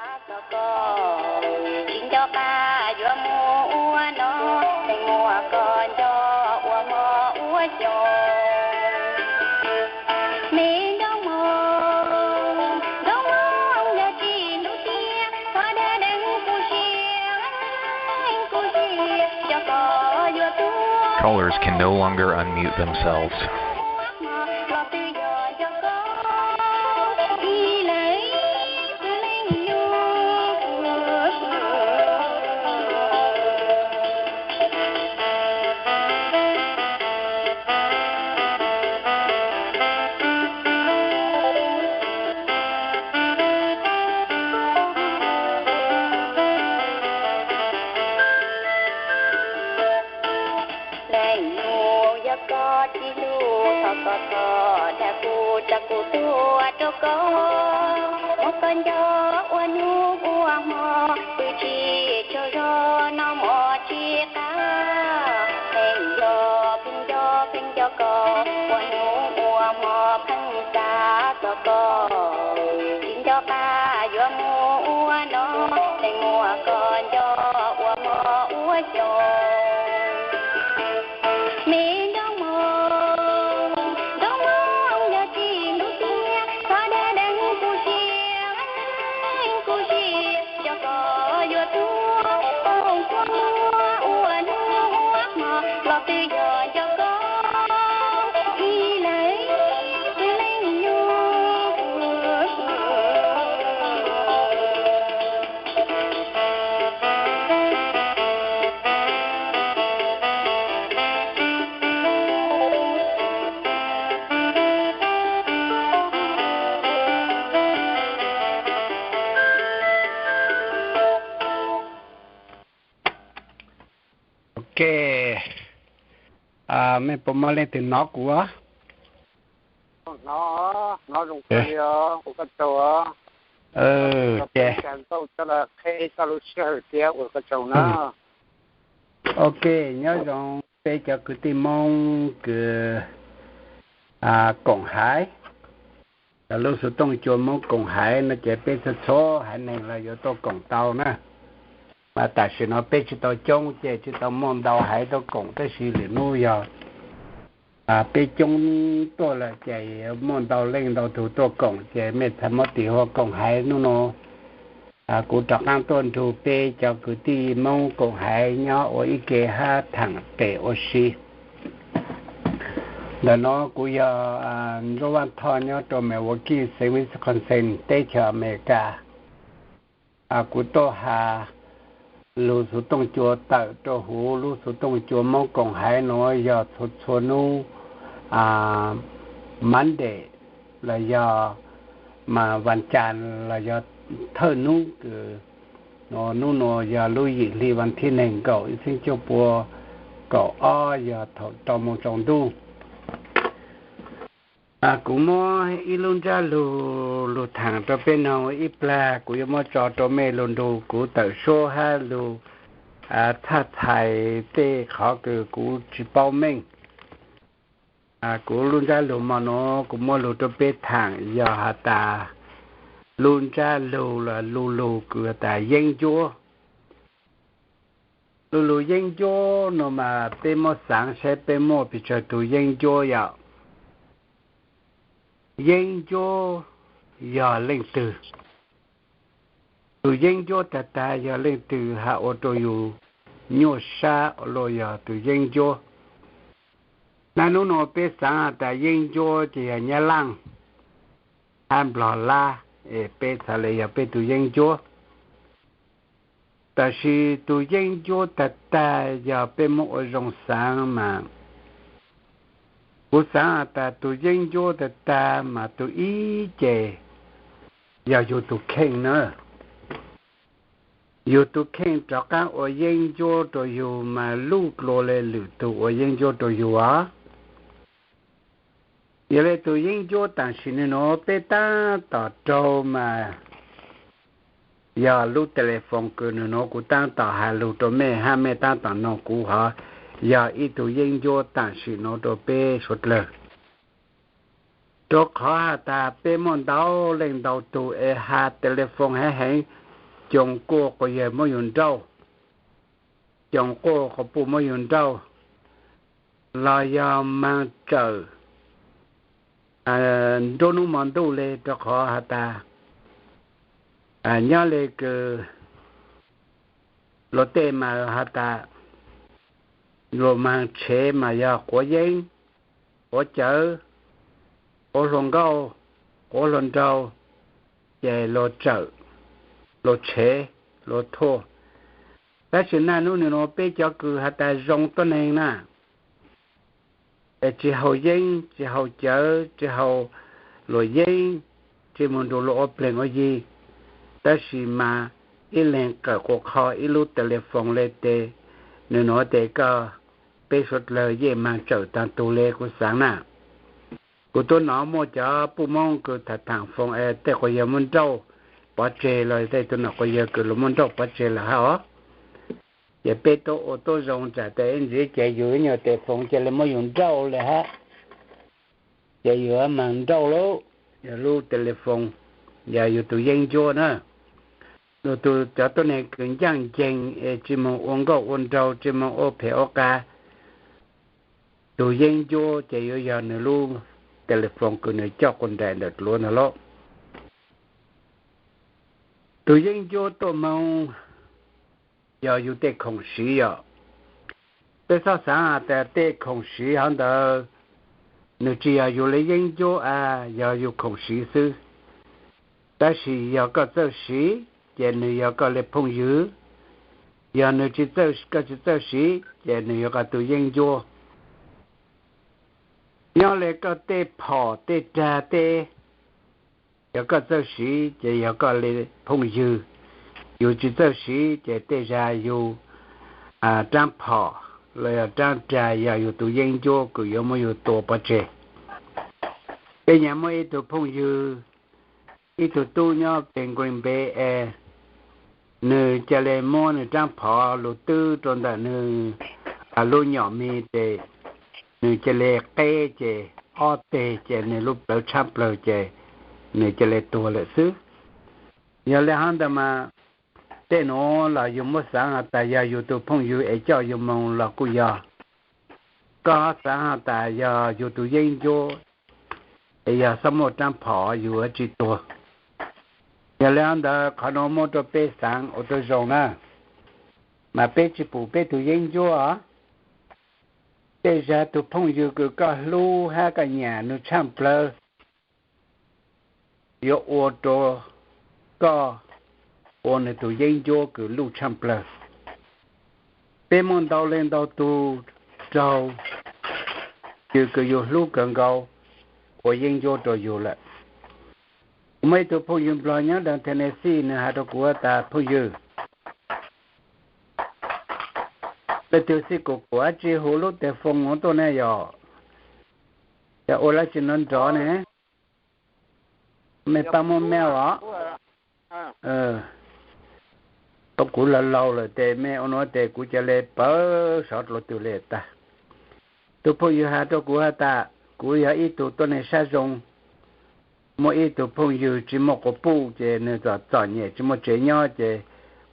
Tsis nco qab yuav mus ua no, leej muaj koj nco ua hmo ua xyoo. Me nroo mog, nroo mog, yog tsis ntuj tiag, thov dag deev kuv siab, kuv siab, cov koj yuav tuag. Callers can no longer unmute themselves. Leej nus, yog koj tsis hlub, thov koj thov dag kuv, tsa kuv tuag rau koj. Muab koj nco ua hnub ua hmo, pw tsis tsaug zog, noj mov tsis qab. Pheej nco, pheej nco, pheej nco koj, ua hnub ua hmo pheej xav txog koj. Tsis nco qab yuav mus ua no, leej muaj koj nco ua hmo ua xyoo. Me nroo mog, nroo mog, yog tsis ntuj tiag, thov dag deev kuv siab, kuv siab, cov koj yuav tuag. Ua hnub ua hmo los twb yog nco koj ib leeg xwb leej nus. Ok, mej puas muaj leej twg hnov kuv? Hnov, hnov zoo kawg li os, ua koj tsaug os. Ces, ok, nyob zoo peb cov kwv tij Hmoob kws koom haiv, lub xov tooj cua Hmoob koom haiv no ces peb txhua txhua haiv neeg los yuav tuaj koom tau na. Mas tam sim no peb tsis tau coob ces tsis tau muaj ntau haiv tuaj koom, tab sis lwm hnub yog peb coob tuaj lawm ces muaj ntau leej ntau tug tuaj koom ces mej txhaj muab tis hu koom haiv hnub no. Kuv rov qaab tuaj nrug peb cov kwv tij Moob koom haiv nyob ua ib ke hab thaam tes ua si. Ntawm no kuv yog Ntsuab Vaaj Thoj nyob rau Milwaukee, xeev Wisconsin, teb chaws Amelikas. Kuv tuaj has lug xuv tooj cua tawm rau huv lub xuv tooj cua Moob koom haiv nuav yog txhua txhua nub Monday los yog mas Vas Cas los yog thawj nub kws nub nuav yog lub yim hli vas thib neeg nkaum ib txheeb cuaj pua kaum ob yog thaum rau moos tsaus ntuj. Kuv muab ib lub ntsab lug lug thaam rau peb noog ib plag, kuv yuav muab tso rau mej lug nrug kuv tawm suab hab lug txhaj txhais tej qhov kws kuv tsis paub meej. Kuv lub ntsab lug mo nuav kuv muab lug rau peb thaam yog has tas lub ntsab lug los lu lug kws has tas yeeb ncuab. Lu lug yeeb ncuab nuav mas peb muab xaav saib peb muaj pes tsawg tug yeeb ncuab yom. Yeeb ncuab yog leej twg? Tus yeeb ncuab tag tag yog leej twg has ua rau yus nyuaj sab ua luaj yog tus yeeb ncuab. Nab nub nuav peb xaav has tas yeeb ncuab ces yog Nyab Laaj hab Nplog Lab, es peb txhad le yog peb tug yeeb ncuab. Tab sis tus yeeb ncuab tag tag yog peb muab ua zoo xaav mas, kuv xaav has tas tus yeeb ncuab tag tag mas tus ib ces yog yug tus kheej na. Yug tus kheej rov qaab ua yeeb ncuab rau yug mas luj dlua le lwm tug ua yeeb ncuab rau yug os. Yog le tus yeeb ncuab taam sim nwg nuav peb taab tom raug mas yog lub telephone kws nwg nuav kuv taab tom has lug rau mej hab mej taab tom noog kuv hov, yog ib tug yeeb ncuab taam sim nuav rau peb suav dlawg. Rua qhov has tas peb muaj ntau leej ntau tug es has telephone heev heev, coos quaj quas yawg muab yus nrauj, coos quaj quas puj muab yus nrauj, los yog maag tsawm nruab hnub hmo ntuj le, rau qhov has tas nyob le kws luag tej mas has tas luag maag tshev mas yog quav yeeb, quav cawv, quav hluas nkauj, quav hluas nraug, ces luag tsawm, luag tshev, luag thuaj. Tab sis naj nub nws nuav peb cov kws has tas zoo tuab neeg na, es tsis haus yeeb, tsis haus cawv, tsis haus luam yeeb, tsis mus nrug luag ua pleeg ua yi, tab sis mas ib leeg qawm quas qho ib lub telephone le tes, nws nuav tes koj, peb suav dlawg yeej maag tsawm taag tug le kuv xaav na. Kuv tuab nov muaj cov puj moob kws tham thaam foos es tej quas yawg muab nrauj pov tseg los tej tug nom quas yawg kws luag muab nrauj pov tseg lawm hab os. Ces peb tuab ua tuab zoo tsam tas ib ntsis ces yus ib nyuag tes foos ca le muab yus nrauj le hab. Ces yus maag nrauj lauj, yog lub telephone, yog yus tus yeeb ncuab na. Lug tus cov tuab neeg kws ncaaj nceeg es tsis moog ua nkauj ua nraug, tsis moog ua phem ua qas, tus yeeb ncuab ces yuav yog nws lub telephone kws nws coj quas nraim ntawm dluav ntag lauj. Tus yeeb ncuab tuaj moog yog yus tej khoom siv yom. Peb txhob xaav has tas tej khoom siv hov ntawd nws tsis yog yus le yeeb ncuab a, yog yus khoom siv xwb. Tab sis yog koj txawj siv ces nws yog koj le phooj ywg, yog nws tsis, koj tsis txawj siv ces nws yog koj tus yeeb ncuab. Nyob le koj tej phom tej rag tej, yog koj txawj siv ces yog koj le phooj ywg, yus tsis txawj siv ces tej zag yus raab phom los yog raab rag yog yus tus yeeb ncuab kws yuav muab yus tua pov tseg. Tej nyam muaj ib tug phooj ywg, ib tug tub nyob peg Green Bay es nws ca le muab nws raab phom lug twb rau ntawm nws lub nyom mi ces nws ca le qeb ces ob teg ces nws lub plawv tshaab plawg ces nws ca le tuag lawm xwb. Yog le hov ntawd mas tej nuav los yus muab xaav has tas yog yus tus phooj ywg es coj yus moog los kuj yog. Koj xaav has tas yog yus tus yeeb ncuab es yog xob muaj raab phom yus yuav tsis tuag. Yog le hov ntawd qhov nuav muab rau peb xaav ua tau zoo na, mas peb tsis pum peb tus yeeb ncuab. Tej zag tus phooj ywg kws koj hlub hab koj nyam nws tshaaj plawg yuav ua rau koj ua nws tus yeeb ncuab kws luj tshaaj plawg. Peb muaj ntau leej ntau tug raug yus kws yus hlub kawg nkaus ua yeeb ncuab rau yus lawm. Kuv muaj ib tug phooj ywg nplog nyob deg Tennessee, nws has rau kuv tas phooj ywg, leej twg xij kuas kuv dab tsi hu lub tes foos nuav tuaj ne yom? Yog ua dab tsi nrov nrov ne? Mej pab muab mail os. Tau kuv laug laug lawm tes mej ua nuav tes kuv ca le pawv sov dlua twg le tag. Tus phooj ywg has rau kuv has tas kuv yog ib tug tuab neeg sab zoo, muaj ib tug phooj ywg tsis muaj quas puj ces nws txom txom nyem tsis muaj tsev nyob ces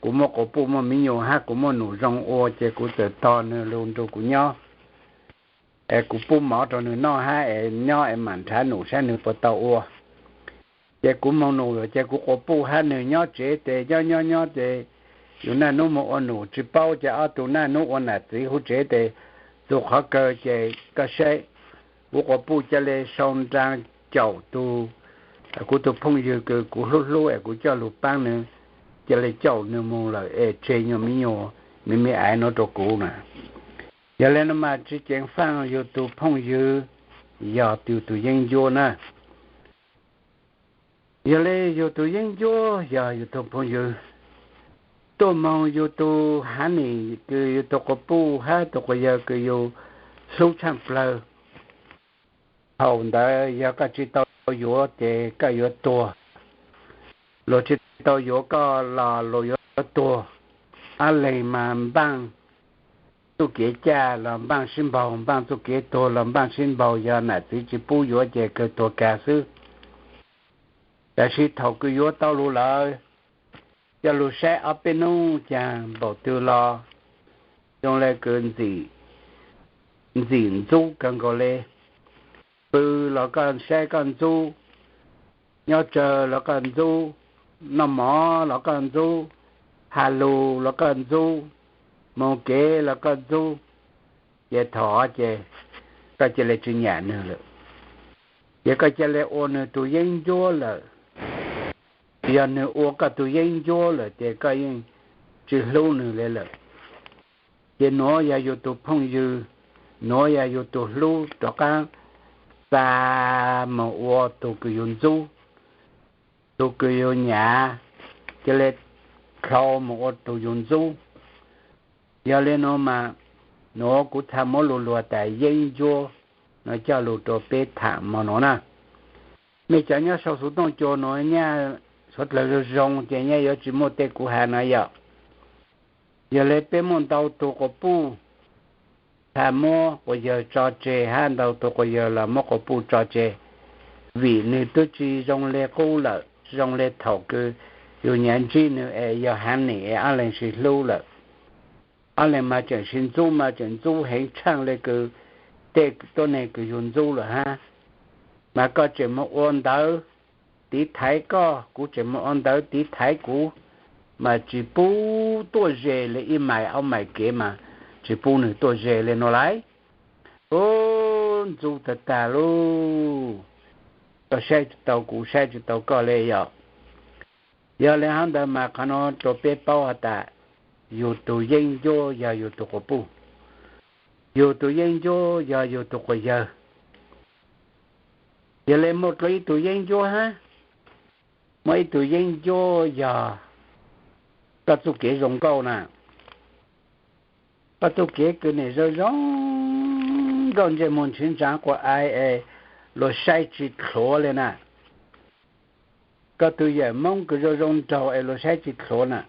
kuv muaj quas puj muaj miv nyuas hab kuv muaj num zoo ua ces kuv txawm tog nws lug nrug kuv nyob. Es kuv pub mov rau nws noj hab es nyob es mam nrhav num saib nws puas tau ua. Ces kuv moog num ces kuv quas puj hab nws nyob tsev tes nyob nyob nyob ces yus naj nub moog ua num tsis paub ces ob tug naj nub ua nam txiv huv tsev tes txug qhov kawg ces koj saib, kuv quas puj ca le sau nraa caum tus, kuv tus phooj ywg kws kuv hlub hlub es kuv coj lug paab nws, ca le caum nws moog lawm es tseg nyuag miv nyuas miv miv aiv nuav rau kuv na. Yog le nuav mas tsis ceev faaj yug tug phooj ywg yog yug tug yeeb ncuab na. Yog le yug tug yeeb ncuab yog yug tug phooj ywg tuaj moog yug tug hav nim kws yug tug quas puj hab tug quas yawg kws yug hlub tshaaj plawg, thaum ntawd yog koj tsis tau yuav ces koj yuav tuag. Luag tsis tau yuav koj los luag yuav tuag. Ob leeg mas npaaj txuj kev caj los npaaj sib npaug, npaaj txuj kev tuag los npaaj sib npaug, yog nam txiv tsis pub yuav ces kawg tuag kag xwb. Tab sis thaum kws yuav tau lug lawm, Coj lug saib ob peb nub caag npaum twg los zoo le kws ntxim ntxub kawg nkaus le. Pw los koj saib koj ntxub, nyob tsawg los koj ntxub, noj mov los koj ntxub, has lug los koj ntxub, moog kev los koj ntxub, ces thaum ces koj ca le tsi nyam nwg lawm, ces koj ca le ua nwg tug yeeb ncuab lawm. Yog nwg ua koj tug yeeb ncuab lawm ces koj yeej tsi hlub nwg le lawm. Ces nuav yog yug tug phooj ywg, nuav yog yug tug hlub rov qaab xa moog ua tug kws yug ntxub, tug kws yug nyam, ca le dlhau moog ua tug yug ntxub. Yog le nuav mas nuav kuv txha muab lug lug tas yeeb ncuab no coj lug rua peb thaam moog nuav na. Mej cov nyob sau xuv tooj cua nuav nyaj suav dlawg zoo zoo ces nyaj yuav tsi muaj tej kuv has nuav yom. Yog le peb muaj ntau tug quas puj txha muab quas yawg tso tseg hab ntau tug quas yawg los muab quas puj tso tseg, vim nwg tub tsi zoo le qub lawm, zoo le thaum kws yug nyav ntsib nwg es yog haav nim es ob leeg sib hlub lawm. Ob leeg mas tseem sib ntxub mas tseem ntxub heev tshaaj le kws tej tuab neeg kws yug ntxub lawm hab. Mas koj tseem moog ua ntawv tiv thaiv koj, kuv tseem moog ua ntawv tiv thaiv kuv, mas tsi pub tuaj ze le ib mais ob mais kev mas tsi pub nwg tuaj ze le nuav lauj. Ub, ntxub tag tag lauj. Koj saib tsi tau kuv, saib tsi tau koj le yom. Yog le hab ntawd mas qhov nuav rua peb paub has tas yug tug yeeb ncuab yog yug tug quas puj, yug tug yeeb ncuab yog yug tug quas yawg. Yog le muaj dlua ib tug yeeb ncuab hab, muaj ib tug yeeb ncuab yog koj txuj kev zoo nkauj na. Koj txuj kev kws nim zoo zoo nkauj, ntsej muag ntshiv ntsaa quas ai es luag saib tsi dlhuav le na. Koj tug yawm Moob kws zoo zoo nraug es luag saib tsi dlhuav na.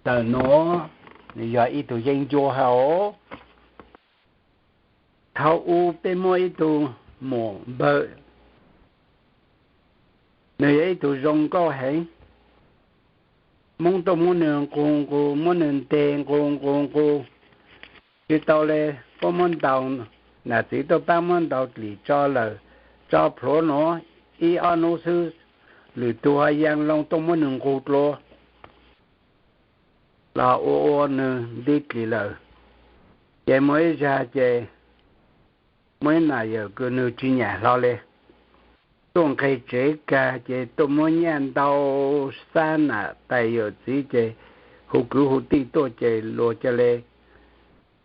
Tawm nuav yog ib tug yeeb ncuab hab os. Thaum u peb muaj ib tug muam npawg, nwg yog ib tug zoo nkauj heev. Moob tuaj muab nwg nqug nqug, muab nwg nteg nqug nqug nqug tsi tau le, puab muab ntaus, nam txiv tuaj paab muab ntaus dlim tso lawm, tso plhuav nuav ib ob nub xwb, lwm tug ho yaa loo tuaj muab nwg nqug dlua los ua ua nwg ntib dlim lawm. Ces muaj ib zag ces muaj ib nam yawm kws nwg tsi nyam hlo le, tuaj nqeg tsev kag ces tuaj muab nyaj ntau xab nam tais yawm txiv ces hu kwv hu tij tuaj ces luag ca le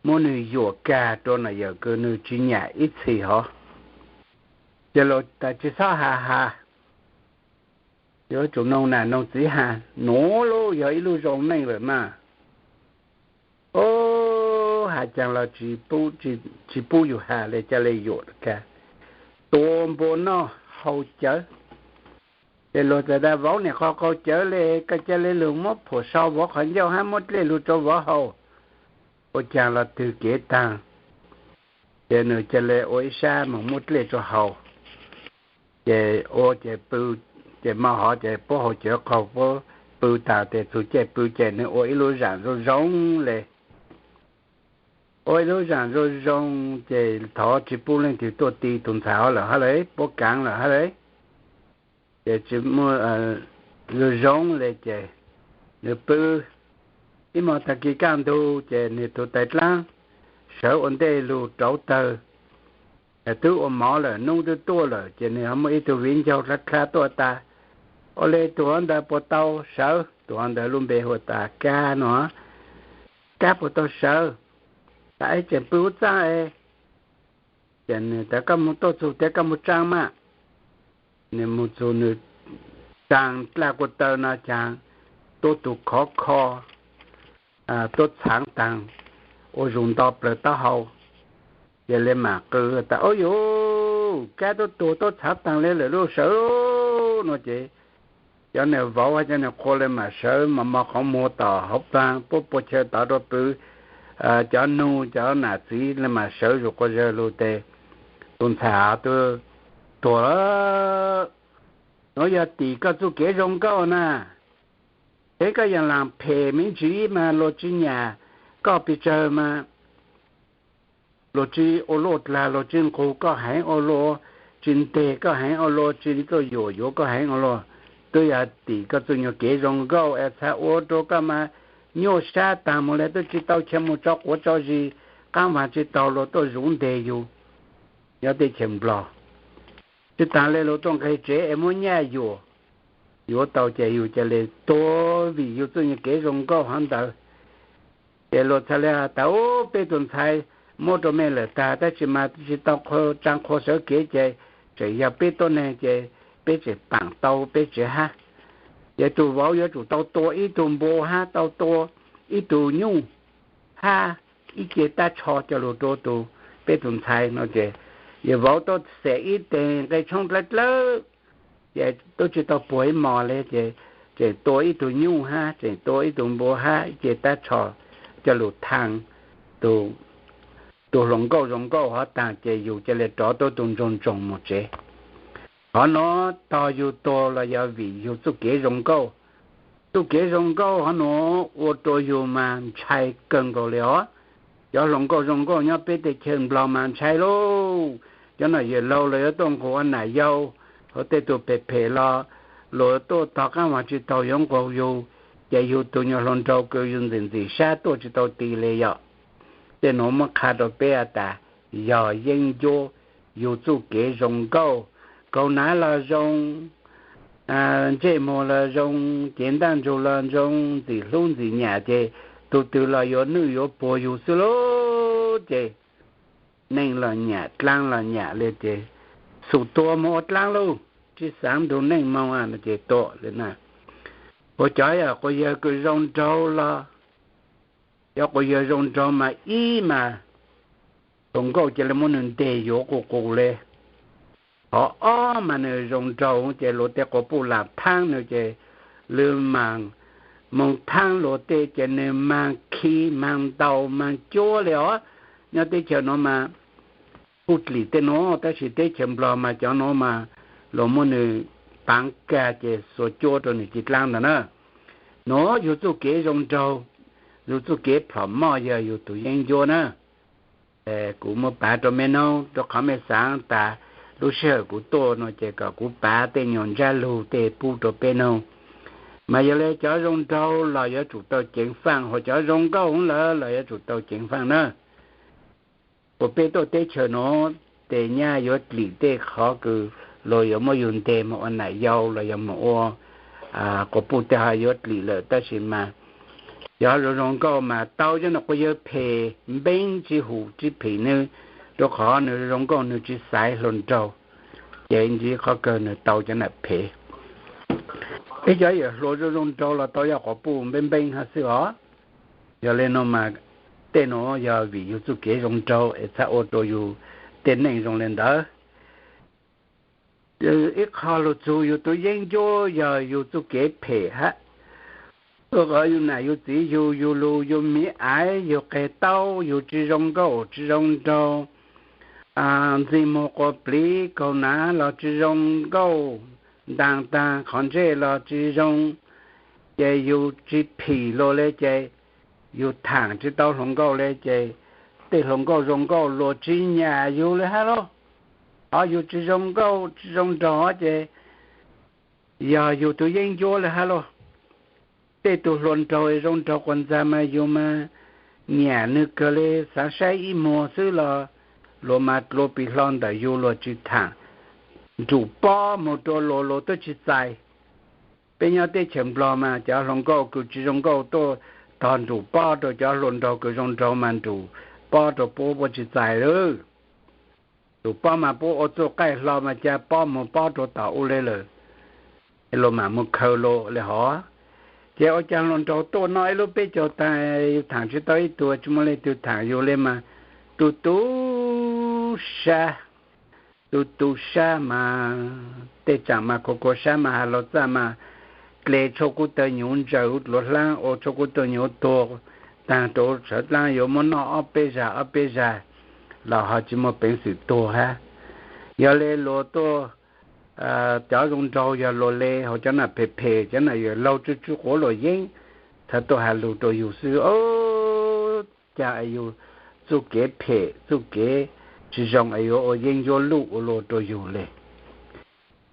muab nwg yuam kag rua nam yawm kws nwg tsi nyam ib txhis hov. Ces luag tas tsi xob has has, yuav tsum noog nam noog txiv has, nuav lub yog ib lub zoo neej lawm mas. Ub, has caag los tsi pub yug has le, ca le yuam kag, tua npua noj haus cawv. Ces luag tas tas vauv niam qhov qaug cawv le, koj ca le lug muab phuam sau vauv qhov ncauj hab muab dlej lug rua vauv haus. Ua caag los twg kev taag, ces nwg ca le ua ib sab moog muab dlej rua haus. Ces ua ces pw, ces mo hov ces puab haus cawv qaug puab pw taag tes txug caij pw ces nwg ua ib lub zaam zoo zoo le. Ua ib lub zaam zoo zoo ces thov tsi pub leej twg tuaj ti tug ntxhais hov lawm hab le, puab kaav lawm hab le. Ces tsi muaj zoo zoo le ces nwg pw. Ib mos taag kis kaj ntug ces nwg tug tais dlaab sawv ua ntej lug rauv tawg, twb ua mov lawm, nub twb tuaj lawm ces nwg ho muaj ib tug viv ncaug dlha dlha tuaj tas, ua le tug hov ntawd puas tau sawv? Tug hov ntawd lub npe hu tas Kab no. Kab puas tau sawv? Tas es tseem pw ua txaaj es. Ces nwg tas koj moog tuaj txug tes koj moog tsaa mas. Nwg moog txug nwg tsaa dlaj kuj taw no caag tuab tug khov kho, tuab txhaav taag ua zug nto plawg taub hau. Ces le maam qw tas, Ub yuj, Kab tuab tug tuab txhaav taag le lawm lub sawv no ces cov nwg vauv cov nwg qhua le maam sawv mos mos qhov muag tom hauv paag puab pua chaw tod rua pw. Cov nug cov nam txiv le maam sawv zug quas zawg lug tes tug ntxhais hov twb tuag lawm. Nuav yog tim koj txuj kev zoo nkauj na. Es koj yam laas phem me ntsis mas luag tsis nyiam koj pes tsawg mas, luag tsis ua luaj dlag, luag tsis nqug koj heev ua luaj, tsis nteg koj heev ua luaj, tsis tuaj yuam yuav koj heev ua luaj, twb yog tim koj txoj nyuag kev zoo nkauj es txhad ua rau koj mas nyuaj sab taag mus le, twb tsis tau chaw mus tso quav tso zis, qaab vaag tsis taug luag tuaj zuv nteg yug nyob teb chaws Nplog. Tsis taag le luag tuaj nqeg tsev es muab nyaj yuam, yuav tau ces yug ca le tuag vim yug txoj nyuag kev zoo nkauj hov ntawd. Ces luag txhad le has tas, Ub, peb tus ntxhais muab rau mej lawm tag, tab sis mas tsis tau tsaa qhua sawv kev ces tseem yog peb tuab neeg ces peb tseem paam tau peb tsev hab. Ces tus vauv yuav tsum tau tua ib tug npua hab, tau tua ib tug nyuj hab, ib ce tab tsho coj lug rua tus, peb tus ntxhais no ces, yawg vauv tuaj xaem ib teg nqe tshoob dlawb dlawb, ces twb tsis tau puag ib mos le ces tseem tua ib tug nyuj hab, tseem tua ib tug npua hab, ib ce tab tsho coj lug thaab tus hluas nkauj zoo nkauj hov taag ces yug ca le rov tuab tug ntsoog ntsoog moog tsev. Qhov nuav tog yug tuag los yog vim yug txuj kev zoo nkauj. Txuj kev zoo nkauj hov nuav ua rua yug mas ntshai kawg nkaus le os. Cov hluas nkauj zoo nkauj nyob peb teb chaws Nplog mas ntshai lauj. Cov nom yawm laug los yuav tuaj nqug ua nam yau, hab tej tug phem phem los luag tuaj tog qaab vaag tsis taug yuav nqug yug, ces yug tug nyuag hluas nraug kws yug ntxim ntxim sab tuaj tsis tau ti le yom. Tej nuav muab qha rua peb has tas yog yeeb ncuab yug txuj kev zoo nkauj, kaug nav los zoo, ntsej muag los zoo, cev ntaj ntsug los zoo, ntxim hlub ntxim nyam ces tug twg los yuav nwj yuav puag yug xwb lauj. Ces neej los nyam, dlaab los nyam le ces xum tuag moog ua dlaab lauj, tsi xaav nrug neej moog no ces tua le na. Ua cov yog quas yawg kws zoo nraug los, cov quas yawg zoo nraug mas ib mas hluas nkauj ca le muab nwg nteg yuav qus qus le. Qhov ob mas nwg zoo nraug ces luag tej quas puj laam thaab nwg ces lwg maam moog thaab luag tej ces nwg maag khi maag ntaus maag cuab le os. Nyob teb chaws nuav mas puj dlim tej nuav, tab sis teb chaws Nplog mas cov nuav mas luag muab nwg paav kag ces xuas cuab rua nwg ci dlaab ntawd na. Nuav yug txuj kev zoo nraug, yug txuj kev plhom moj yog yug tug yeeb ncuab na. Kuv muab paav rua mej noog rua qhov mej xaav tas lub sij hawm kuv tuaj no ces kom kuv paav tej nyuag ntsab lug tej pub rua peb noog. Mas yog le cov zoo nraug los yuav tsum tau ceev faaj, hos cov zoo nkauj lawm los yuav tsum tau ceev faaj na. Kuas peb tuaj teb chaws nuav tes nyaj yuav dlim tej qhov kws luag yuav muab yug nteg moog ua nam yau los yog moog ua quas puj tej ho yuav dlim lawm, tab sis mas cov zoo zoo nkauj mas tau cov nuav quas yawg phem npeeb tsi hum tsi phim nwg, rua qhov nwg zoo nkauj nwg tsi xaiv hluas nraug, ces ntsib qhov kawg nwg tau cov nam phem. Peb cov yawm hluas zoo zoo nraug los tau yog quas puj npeeb npeeb hab xwb os. Yog le nuav mas tej nuav yog vim yug txuj kev zoo nraug es txhad ua rua yug tej neej zoo le ntawd. Ib qho lug txug yug tug yeeb ncuab yog yug txuj kev phem hab. Ua qhov yug nam yug txiv yug, yug lug yug miv aiv, yug qeg taub, yug tsi zoo nkauj tsi zoo nraug, ntxi muag quas pliv, kaug nav los tsi zoo nkauj, ntaag taag qhov ntsej los tsi zoo, ces yug tsi phim luag le ces yug thaam tsi tau hluas nkauj le ces tej hluas nkauj zoo nkauj luag tsi nyam yug le hab lauj. Qhov yug tsi zoo nkauj tsi zoo nraug ces yog yug tug yeeb ncuab le hab lauj. Tej tug hluas nraug zoo nraug quas ntxag mas yug mas nyam nwg kawg le, xaav saib ib muag xwb los luag mas dlua pim hlo ntawm yug, luag tsi thaam nrug pob moog rua luag, luag tub tsi txais. Peb nyob teb chaws Nplog mas cov hluas nkauj kws tsi zoo nkauj tuaj tog nrug pob rua cov hluas nraug kws zoo nraug mas nrug pob rua puab, puab tsi txais lawm. Nrug pob mas puab ua txuj qaij hlo mas ca pob moog pob rua tom u le lawm, luag mam moog khaws luag le hov. Ces ua caag hluas nraug tuaj noj ib lub peb caug taag, yug thaam tsi tau ib tug, tsi muaj leej twg thaam yug le mas tu tu sab, tu tu sab mas tej tsaam mas khua khua sab mas has lug txaj mas dle tshuaj kub tawg nyuv ntsaws huv dluav hlaab, ua tshuaj kub tawg nyuv tuag taag rua sawv dlaab yuav muab noj ob peb zag ob peb zag los ho tsi muaj peev xwm tuag hab. Yog le luag tuaj cov zoo nraug yog luag le, hos cov nam phem phem, cov nam yawm laug tsw tsw quav luam yeeb, txhawv tuaj has lus rau yus xwb os. Cas es yus txuj kev phem txuj kev tsis zoo es yuav ua yeeb ncuab luj ua luag rau yus le.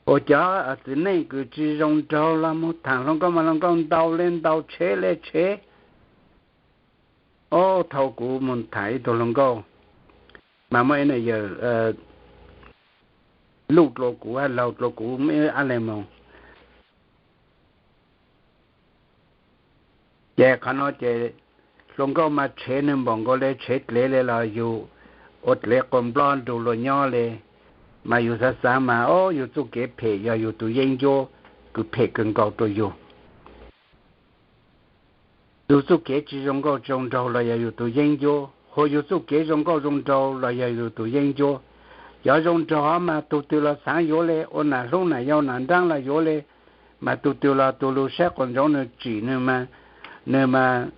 Ua cov txiv neej kws tsis zoo nraug los mus tham hluas nkauj mas hluas nkauj ntau le ntau, tshev le tshev. Ob thaum kuv mus tham ib tug hluas nkauj, mas muaj ib yawm luj dlua kuv, laug dlua kuv, muaj ib ab le moog. Ces qhov no ces hluas nkauj mas tshev nwg npaum nkaus le tshev dlev le los yus ua dlev quas nplob nrug luag nyob le. Mas yus xaav xaav mas, o, yus txuj kev phem yog yus tug yeeb ncuab kws phem kawg nkaus rua yus. Yus txuj kev tsis zoo nkauj zoo nraug los yog yus tug yeeb ncuab, hos yus txuj kev zoo nkauj zoo nraug los yog yus tug yeeb ncuab. Cov zoo nraug mas tug twg los xaav yuav le, ua nam hlub nam yau nam nraab los yuav le, mas tug twg los tug lug saib quas ntsoov nwg tsim nwg mas, nwg mas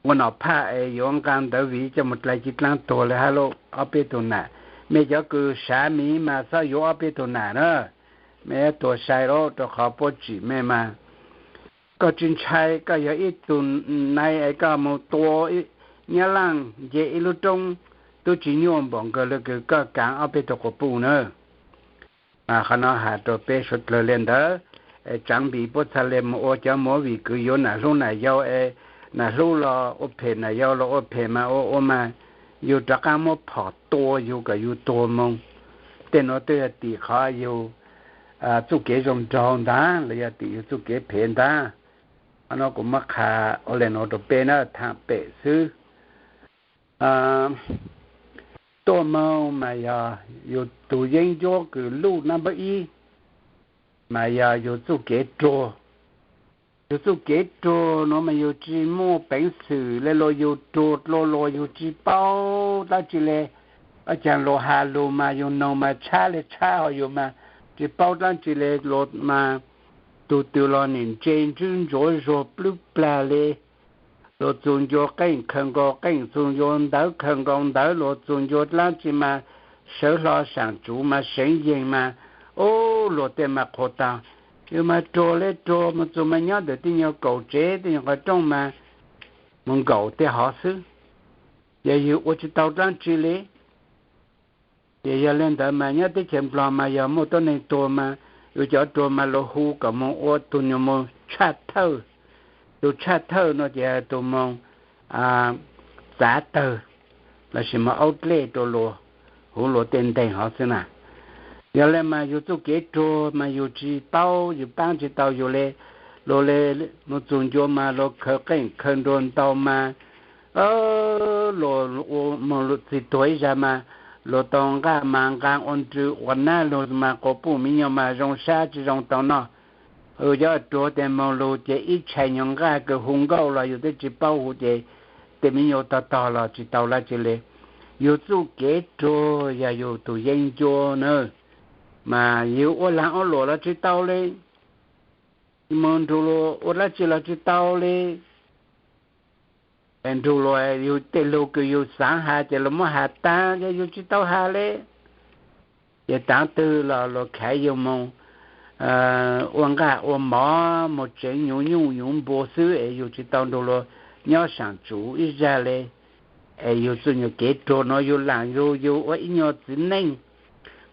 ua nom phaj es yuav nqaa ntawv viv coj mus dlai ci dlaab tuag le hab lauj. Ob peb tug nam, mej cov kws sav miv mas txhob yuav ob peb tug nam na, mej yuav tuag sai lauj, rau qhov puab tsim mej mas koj tsis ntshai, koj yog ib tug nai es koj mus tua nyab laaj nce ib lub roob tub tsis nyuaj npaum nkawd le kws koj kaav ob peb tug quas puj na. Qhov no has rau peb suav dlawg le ntawd, es tsaav npis puab txhaj le mus ua cov movie kws yuav nam hlub nam yau es nam hlub los ua phem nam yau los ua phem mas ua ua mas yug rov qaab muab phom tua yug kom yug tuag moog. Tej nuav twb yog tim qhov yug txuj kev zoo nraug ntag los yog tim yug txuj kev phem ntag. Qhov no kuv muab qha ua le nuav rau peb na, thaam pem xwb. Tuaj moog mas yog yug tug yeeb ncuab kws luj nab npawb ib, mas yog yug txuj kev ruag. Yug txuj kev ruag nuav mas yug tsis muaj peev xwm le luas, yug ruag dlua luas yug tsis paub dlaab tsi le. Ua caag luas has lug mas yug noog mas tshab le tshab, ho yug mas tsis paub dlaab tsi le, luas mas tug twg los nim ntse ntswb ntsuav zuag plwb plag le. Luas txug ncua qeej khaws nkaus qeej, txug ncua ntawv khaws nkaus ntawv, luas txug ncua dlaab tsi mas sawv hlo saam tsuv mas seev yeeg mas, ub, luas tej mas qhuas taag. Yug mas ruag le ruag, mus txug mas nyob ntawm tej nyuag kaum tsev tej nyuag qhov rooj mas mus nkaum tej hov xwb, yog yug ua tsis tau dlaab tsi le. Ces yog le ntawd mas nyob teb chaws Nplog mas yog muaj tuab neeg tuag mas yug cov ruag mas luas hu kom mus ua tug nyuag mus tshaj thawj, tug tshaj thawj no ces tug mus txav tawg lossis mus aub dlej rau luas, huv luas tej nteeg hov xwb na. Yog le mas yug txuj kev ruag mas yug tsis paub, yug paab tsis tau yug le. Luas le mus txug ncua mas luas khaws qeej khaws nruas ntau mas luas ua moog txig tuag ib zag mas luas tau nqaj mas nqaa ua nrw ua nab lug mas quas puj miv nyuas mas zoo sab tsis zoo tau noj. Cov ruag tes moog lug ces ib tshais nyuag nqaj kws hu nkauj los yug twb tsis paub hu ces tej miv nyuas tog tog los tsis tau dlaab tsi le. Yug txuj kev ruag yog yug tug yeeb ncuab na, mas yug ua laag ua luam los tsis tau le, mus nrug luas ua dlaab tsi los tsis tau le. Nrug luas yug tej lug kws yug xaav has ces luas muab has taag ces yug tsis tau has le. Ces taav twg los luas khaiv yug mus ua nqaj ua mov, mus tseev nyuv nyuj nyuv npua xwb es yug tsis tau nrug luas nyob saam tsuv ib zag le. Es yug txuj nyuag kev ruag nuav yug laam yug, yug ua ib nyuag txiv neej,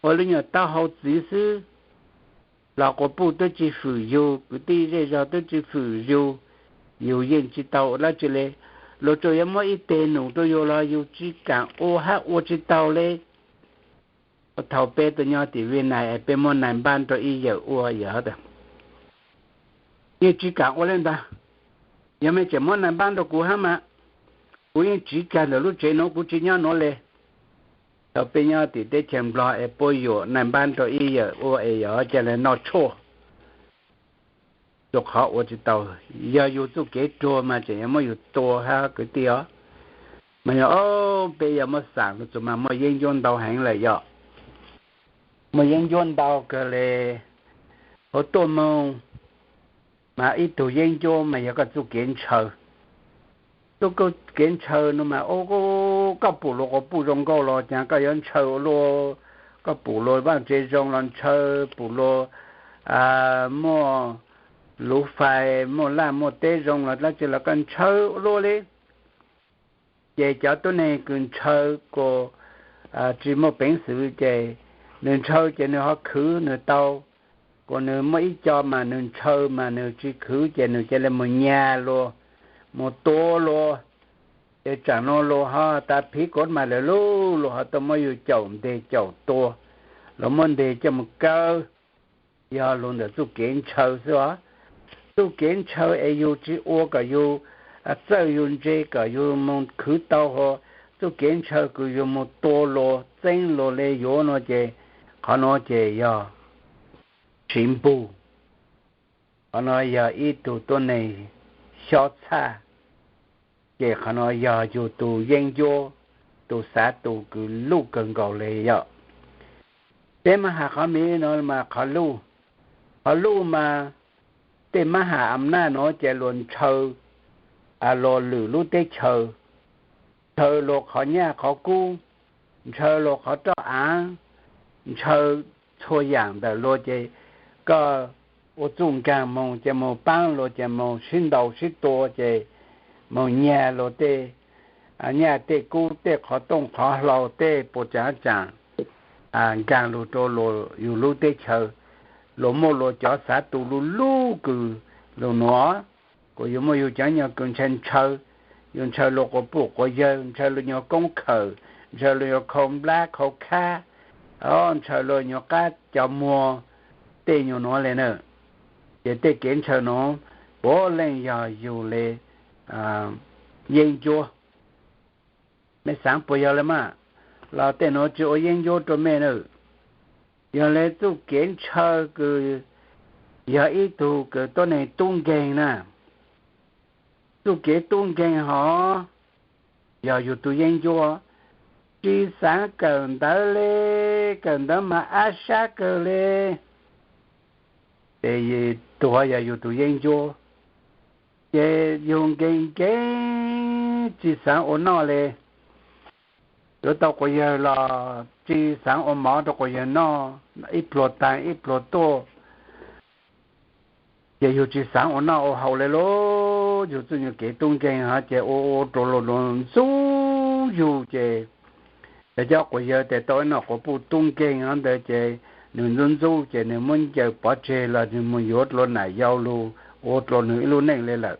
ua lub nyuag taub hau txiv xwb los quas puj twb tsis fwm yug, kwv tij zej zog twb tsis fwm yug, yug yeej tsis tau ua dlaab tsi le. Luas tsuas yuav muab ib teg num rau yug los yug tsis kaam ua hab ua tsis tau le. Thaus peb tuaj nyob tim Vij Nais es peb muab nais npab rau ib yawm ua, yawm yeej tsis kaam ua le ntag. Yog mej tseem muab nais npab rau kuv hab mas, kuv yeej tsiv kag ntawm lub tsev nuav, kuv tsis nyob nuav le. Thaus peb nyob tim teb chaws Nplog es puab yuam nais npab rau ib yawm ua es yog ca le noj tshuaj, rua qhov ua tsis tau. Yog yug txuj kev ruag mas tseem yuav muab yug tua hab kwv tij os. Mas yog peb yog muab xaam lug txug mas muaj yeeb ncuab ntau heev lawm yog. Muaj yeeb ncuab ntau kawg le. Hauv tuaj moog mas ib tug yeeb ncuab mas yog koj txuj kev ntshaw. Txuj kev ntshaw no mas koj pum luas quas puj zoo nkauj los caag koj yuav ntshaw ua luaj, Koj pum luag vaj tse zoo los ntshaw, pum luag muaj luv fais, muaj laj muaj teb zoo los dab tsi los koj ntshaw ua luaj li. Ces cov tuab neeg kws ntshaw kuas tsis muaj peev xwm ces nws ntshaw ces nws ho khwv nws tau. Kuas nws muaj ib co mas nws ntshaw mas nws tsis khwv ces nws cia li mus nyag luag, mus tua luag. Ces tsaam no luag ho tas phiv kov mas lawm lub, luag ho tuaj muab yug caum nteg caum tua, luag muab nteg coj mus kaw. Yog luag ntawm txuj kev ntshaw xwb os. Txuj kev ntshaw es yug tsis ua kom yug txawj yug ntse kom yug mus khwv tau hos, txuj kev ntshaw kws yug mus tua luag txeeb luag le yuav no ces qhov no ces yog siv npug. Qhov no yog ib tug tuab neeg xyob txhaj. Ces qhov no yog yug tus yeeb ncuab, tus xav tus kws luj kawg nkaus li yom. Peb mab has qhov miv no mas qhov luj, qhov luj mas tej mab has a naj no ces luag ntshaw luag lwm lub teb chaws, ntshaw luag qhov nyaj qhov kub, ntshaw luag qhov roj av, ntshaw txhua yaam ntawm luag ces koj ua txuj nkaag moog ces moog paab luag ces moog sib ntaus sib tua ces moog nyag luag tej nyaj tej kub tej qhov tooj qhov hlau tej puas tsaam tsaam nkaag lug rua luag yug lub teb chaws. Luag muaj luag cov xav tus lug lub kws lug nuav, kuas yug muaj yug cov nyuag kws ntshaw ntshaw, yug ntshaw luag quas puj quas yawg, ntshaw luag nyuag koob khawm, ntshaw luag nyuag khau nplab khau khab, ntshaw luag nyuag qab cov muag, tej nyuag nuav le na. Ces tej kev ntshaw nuav puav leej yog yug le yeeb ncuab. Mej xaav puas yog le mas? Los tej nuav tsis ua yeeb ncuab rua mej na. Yog le txuj kev ntshaw kws yog ib tug kws tuab neeg tub nkeeg na. Txuj kev tub nkeeg hov yog yug tus yeeb ncuab, tsis xaav kawm ntawv le, kawm ntawv mas ab sab kawg le. Ces tuag yog yug tus yeeb ncuab, ces yug nkeeg nkeeg tsis xaav ua noj le. Yuav tau quas yawg los tsis xaav ua mov rua quas yawg noj, ib pluag taag ib pluag tuaj. Ces yug tsis xaav ua noj ua haus le lauj, yug txuj nyuag kev tub nkeeg hov ces ua ua rua luag ntxub yug ces yog cov quas yawg tes tau ib noj quas puj tub nkeeg hov ntawd ces nws ntxub ntxub ces nws muab ncaws pov tseg los nws mus yuav dlua nam yau lug ua dlua nws ib lub neej le lawm.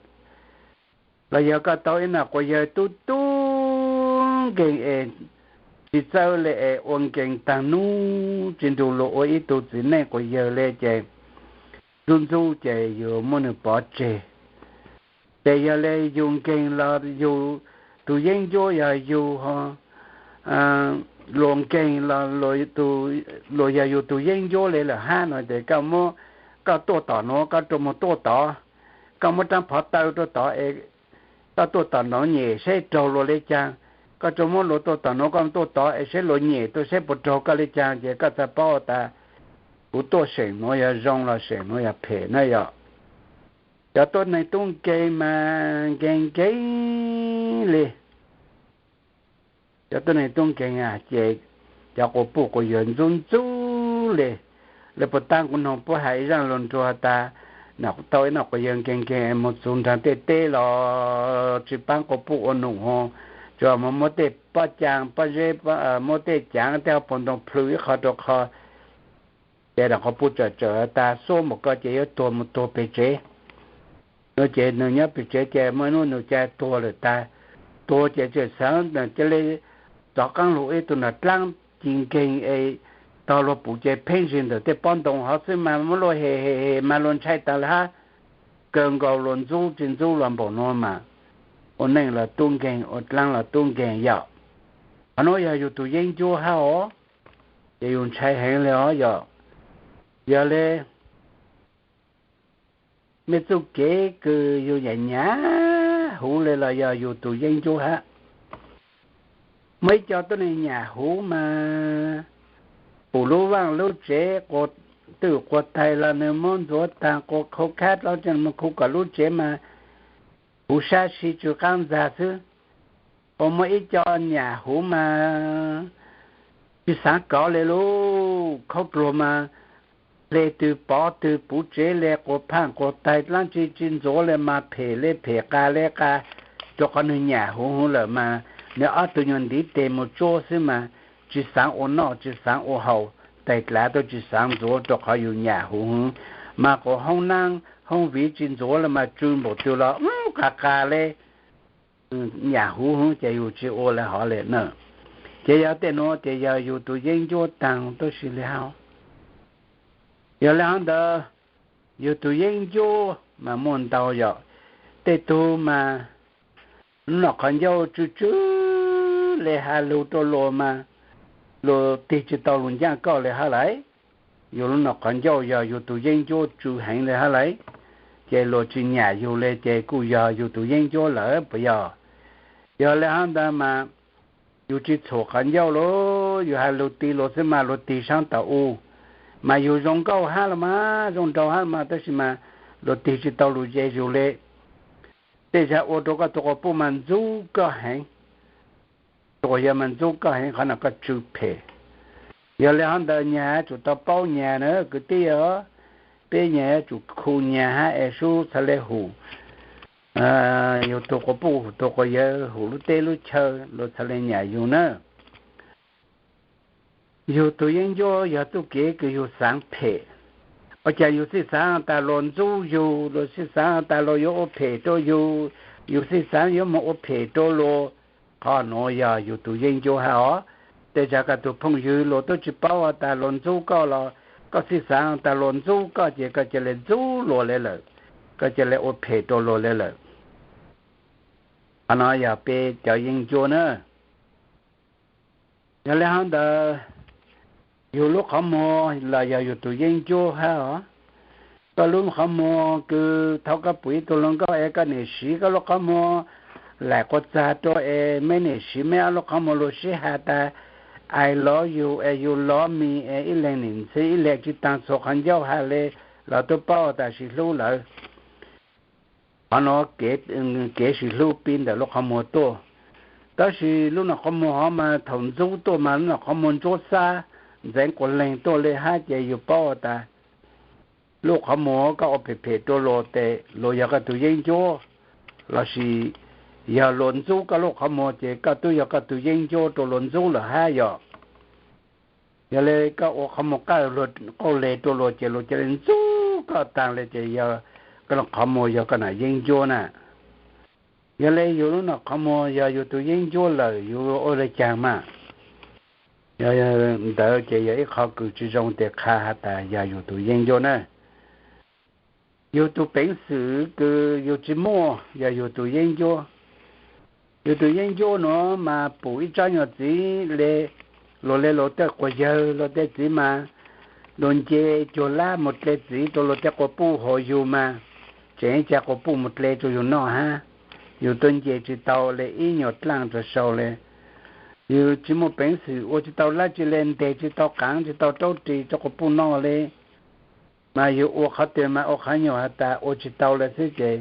Los yog koj tau ib noj quas yawg tub tub nkeeg es tsis txawj le es ua nkeeg taag nub tsis nrug luag ua ib tug txiv neej quas yawg le ces ntxub ntxub ces yug muab nws pov tseg. Ces yog le yug nkeeg los yug tus yeeb ncuab yog yug, luag nkeeg los luag yog yug tus yeeb ncuab le lawm hab no ces koj muab, koj tuaj tom nuav koj rua mus tuaj tod, koj muab rab phov taw rua tod es koj tuaj tom nuav nyem seb raug luag le caag. Koj rua muab luag tuaj tom nuav koj tuaj tod es seb luag nyem tuaj seb puas raug koj le caag ces koj txhaj paub tas kuv tuaj seem nuav yog zoo los seem nuav yog phem na yom. Cov tuab neeg tub nkeeg mas nkeeg nkeeg le. Cov tuab neeg tub nkeeg ces cov quas puj quas yawg ntxub ntxub le. Le puas taab kuv noog puab has ib zaaj lug nruag tas, tau ib noj quas yawg nkeeg nkeeg es mus txug nraag tej teb los tsis paab quas puj ua num ho, tsuas mus muab tej pob caa pob zeb, muab tej caav tej hauv paus ntoo plhws ib qho rua qho. Ces nram quas puj tsawm tsawm tas xuab npaum ko ces yuav tuag mus tuag pem tsev. No ces nws nyob pem tsev ces muaj ib hnub nws ca tuag lawm tas, tuag ces tseem xaav cia li rov qaab lug ib tug nram dlaab ci nkeeg es tog luag pum ces pheej zig ntawm tej pob ntoo hov xwb mas muab luag hem hem hem mas luag ntshai tas lawm hab. Kawg nkaus luag ntxub tsis ntxub los npaum nuav mas ua neej los tub nkeeg ua dlaab los tub nkeeg yom. Qhov nuav yog yug tus yeeb ncuab hab os, ces yug ntshai heev le os yom. Yog le mej txuj kev kws yug nyam nyam huv le los yog yug tus yeeb ncuab hab. Muaj ib co tuab neeg nyam huv mas pum lub vaaj lub tsev quas twm quas tais los nws muab ntxuav taag quas khau khab dlab tsi mus khu kom lub tsev mas huv sab si tsw qaab ntxag xwb. Ua muaj ib co nyam huv mas tsis xaav kov le lauj. khaub dluag mas hle twg pov twg puv tsev le, quas phaaj quas taig dlaab tsi tsi ntxuav le mas phem le phem, qas le qas, rua qhov nwg nyam huv huv lawm mas nwg ob tug nyuas ntiv tes mus tsuab xwb mas tsi xaav ua noj tsi xaav ua haus, taig dlav tuaj tsi xaav ntxuav rua qhov yus nyam huv huv. Mas quas hoob naab hoob viv tsi ntxuav le mas tsw npaum twg los qas qas le, nyam huv huv ces yus tsi ua le hov le na. Ces yog tej nuav ces yog yus tus yeeb ncuab taag tuab si le hab. Yog le hov ntawd, yus tus yeeb ncuab mas muaj ntau yom. Tej tug mas lub nom qhov ncauj tsw tsw le has lug rua luas mas luas tig tsi tau lug ncaaj koj le hab lawm. Yus lub nom qhov ncauj yog yus tus yeeb ncuab tsw heev le hab lawm, ces luas tsi nyam yus le ces kuj yog yus tus yeeb ncuab lawm puas yog? Yog le hov ntawd mas yus tsi txhuam qhov ncauj lawm, yus has lug tig luas xwb mas luas tig saab tau u. Mas yus zoo nkauj hab los mas zoo nraug hab los mas tab sis mas luas tig tsi tau lug ze yus le. Tej zag ua rua koj tus quas puj mas ntxub koj heev. Tus quas yawg mas ntxub koj heev, qhov no koj tsw phem. Yog le hov ntawd nyag yuav tsum tau paub nyag na kwv tij os. Peb nyag yuav tsum khu nyag hab es sub txhad le hum yus tus quas puj, tus quas yawg, hum lub teb lub chaw, luas txhad le nyam yus na. Yus tus yeeb ncuab yog txuj kev kws yus xaav phem. Ua cas yus xij xaav tas luas ntxub yus, luas xij xaav tas luas yuav ua phem rua yus, yus xij xaav yuav moog ua phem rua luas. Qhov nuav yog yus tus yeeb ncuab hab os. Tej zag koj tus phooj ywg luas tub tsi paub tas luas ntxub koj los koj xij xaav tas luas ntxub koj ces koj ca le ntxub luas le lawm, koj ca le ua phem rua luas le lawm. Qhov no yog peb cov yeeb ncuab na. Yog le hov ntawd, yus lub qhov muag los yog yus tus yeeb ncuab hab os. Koj lub qhov muag kws thaum koj pum ib tug hluas nkauj es koj niam siv koj lub qhov muag laim quas txag rua es meb niam siv meb ob lub qhov muag lug sib has tas I love you es you love me es ib leeg nim ntxhi ib leeg tsi taag txhua qhov ncauj has le los tub paub tas sib hlub lawm. Qhov nuav kev sib hlub pib ntawm lub qhov muag tuaj. Tab sis lub nom qhov muag hov mas thaum ntxub tuaj mas lub nom qhov muag ntsuab xab ntxeev quas leeg tuaj le hab ces yus paub tas lub qhov muag koj ua phem phem rua luas tes luas yog koj tus yeeb ncuab, lossis yog luas ntxub koj lub qhov muag ces koj tub yog koj tus yeeb ncuab rua luas ntxub lawm hab yog. Yog le koj ua qhov muag qawj luag qauj le rua luas ces luas ca le ntxub koj taag le ces yog koj lub qhov muag yog koj nom yeeb ncuab na. Yog le yus lub nom qhov muag yog yus tus yeeb ncuab lawm yus ua le caag mas? Yog ntawd ces yog ib qho kws tsi zoo tes qha has tas yog yus tus yeeb ncuab na. Yus tus peev xwm kws yus tsi muaj yog yus tus yeeb ncuab. Yus tus yeeb ncuab nuav mas pum ib tsob nyuag txiv le, luag le luag tej quas yawg luag tej txiv mas luag nce cuag lab mus dle txiv rua luag tej quas puj hauv yus mas tseem ib ca quas puj mus dle rua yus noj hab. Yus tuaj nce tsi tau le ib nyuag dlaaj rua sau le. Yus tsi muaj peev xwm ua tsi tau dlaab tsi le, nteg tsi tau qaav tsi tau raub ris rua quas puj noj le. Mas yus ua qhov twg mas ua qhov nyuag has tas ua tsi tau le xwb ces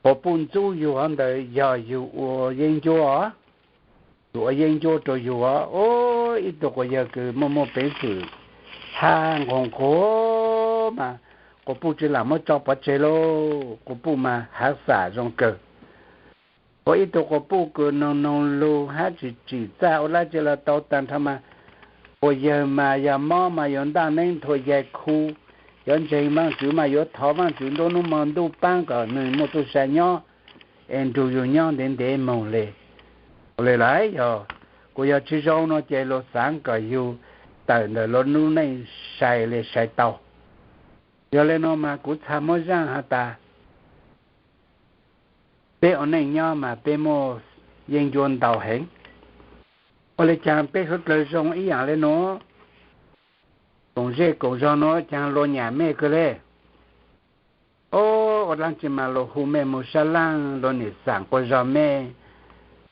quas puj ntxub yus hov ntawd yog yus ua yeeb ncuab. Yus ua yeeb ncuab rua yus os. Ib tug quas yawg kws muaj muaj peev xwm hab nquag nquag mas quas puj tsi lam muab tso pov tseg lauj, quas puj mas hav xam zoo kawg. Ua ib tug quas puj kws noog noog lug hab tsim tsim txaj ua dlaab tsi los tau taag nrho mas quas yawg mas yog mob mas yuav ntaj neeb nthua yaig khu, yuav ntseeg Vaajtswv mas yuav thov Vaajtswv nruab nub mo ntuj paab kom nwg muaj txuj sa nyob es nrug yug nyob ntev ntev moog le. Ua le lawm yog kuv yog tsi zoo no ces luag xaav kom yug tawm ntawm luag lub neej sai le sai tau. Yog le nuav mas kuv txhaj muab zaaj has tas peb ua neej nyob mas peb muaj yeeb ncuab ntau heev. Ua le caag peb suav dlawg zoo ib yaam le nuav, koom zej koom zog nuav caag luag nyam mej kawg le. Ua dlaab tsi mas luag hu mej mus sab laaj, luag nim xaam quas zog mej,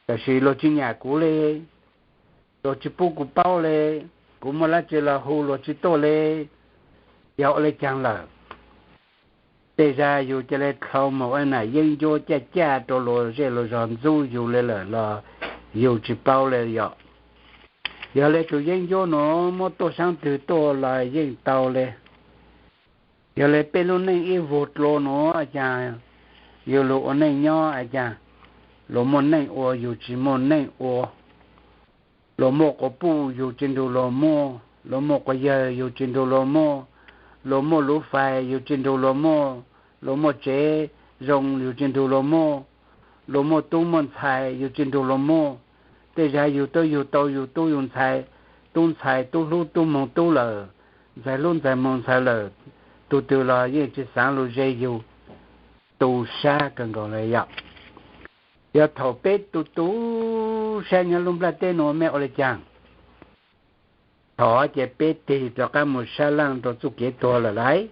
tab sis luag tsi nyam kuv le, luag tsi pub kuv paub le, kuv muaj dlaab tsi los hu luag tsi tuaj le, yog ua le caag lawm. Tej zag yug ca le dlhau moog ua nam yeeb ncuab caj caj rua luag zej luag zog ntxub yug le lawm los yug tsi paub le yom. Yog le tus yeeb ncuab nuav muab tuaj saab twg tuaj los yeej tau le. Yog le peb lub neej ib vuag dlua nuav, ua caag yug lug ua neej nyob, ua caag luas muaj neej ua, yug tsi muaj neej ua. Luas muaj quas puj, yug tsi nrug luas muaj. Luas muaj quas yawg, yug tsi nrug luas muaj. Luas muaj luv fais, yug tsi nrug luas muaj. Luas muaj tsev zoo, yug tsi nrug luas muaj. Luas muaj tub muaj ntxhais, yug tsi nrug luas muaj. Tej zag yug tuab yug tau yug tub yug ntxhais, tub ntxhais tub hlub tub moog tub lawm, ntxhais hlub ntxhais moog ntxhais lawm, tug twg los yeej tsi xaav lug ze yug. Tu sab kawg nkaus le yom. Yog thaum peb tu tu sab nyob lub nplaj teb nuav mej ua le caag? Thaum ces peb tig rov qab moog sab laaj rua txuj kev tuag lawm lauj.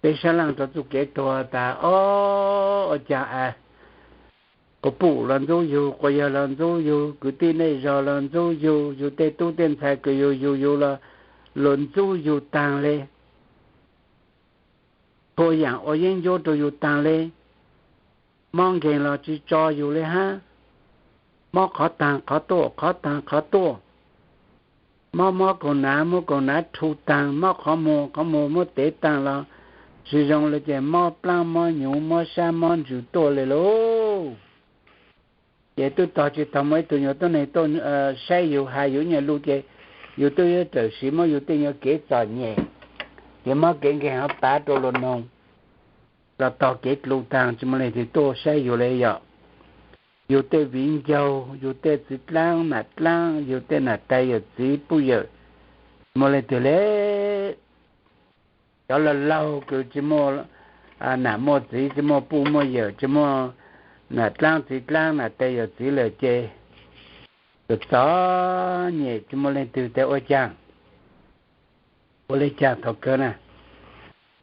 Peb sab laaj rua txuj kev tuag tas, o, ua caag a, quas puj los ntxub yug, quas yawg los ntxub yug, kwv tij neej zog los ntxub yug, yug tej tub tej ntxhais kws yug yug yug los luas ntxub yug taag le. Txhua yaam ua yeeb ncuab rua yug taag le. Mob nkeeg los tsi tso yug le hab. Mob qhov taag qhov tuaj, qhov taag qhov tuaj. Mob mob kaug nav, muab kaug nav rhu taag, mob qhov muag, qhov muag muab tev taag los tsi zoo le, ces mob plaab mob nyuv, mob sab mob ntsws tuaj le lauj. Ces tub tog tsi tog muaj ib tug nyuas tuab neeg tuaj saib yug, has yug nyuas lug, ces yug tub yuav rawm siv muab yug tej nyuas kev txom nyem, ces mob kev nkeeg ho pav rua luas noog, los tog kev dlua taag, tsi muaj leej twg tuaj saib yug le yom. Yug tej viv ncaus, yug tej txiv dlaab nam dlaab, yug tej nam tais yawm txiv puj yawm, tsi muaj leej twg le. Cov laug laug kws tsi muaj nam muaj txiv, tsi muaj puj muaj yawm, tsi muaj nam dlaab txiv dlaab, nam tais yawm txiv lawm ces txom txom nyem, tsi muaj leej twg tas ua caag. Ua le caag thaum kawg na,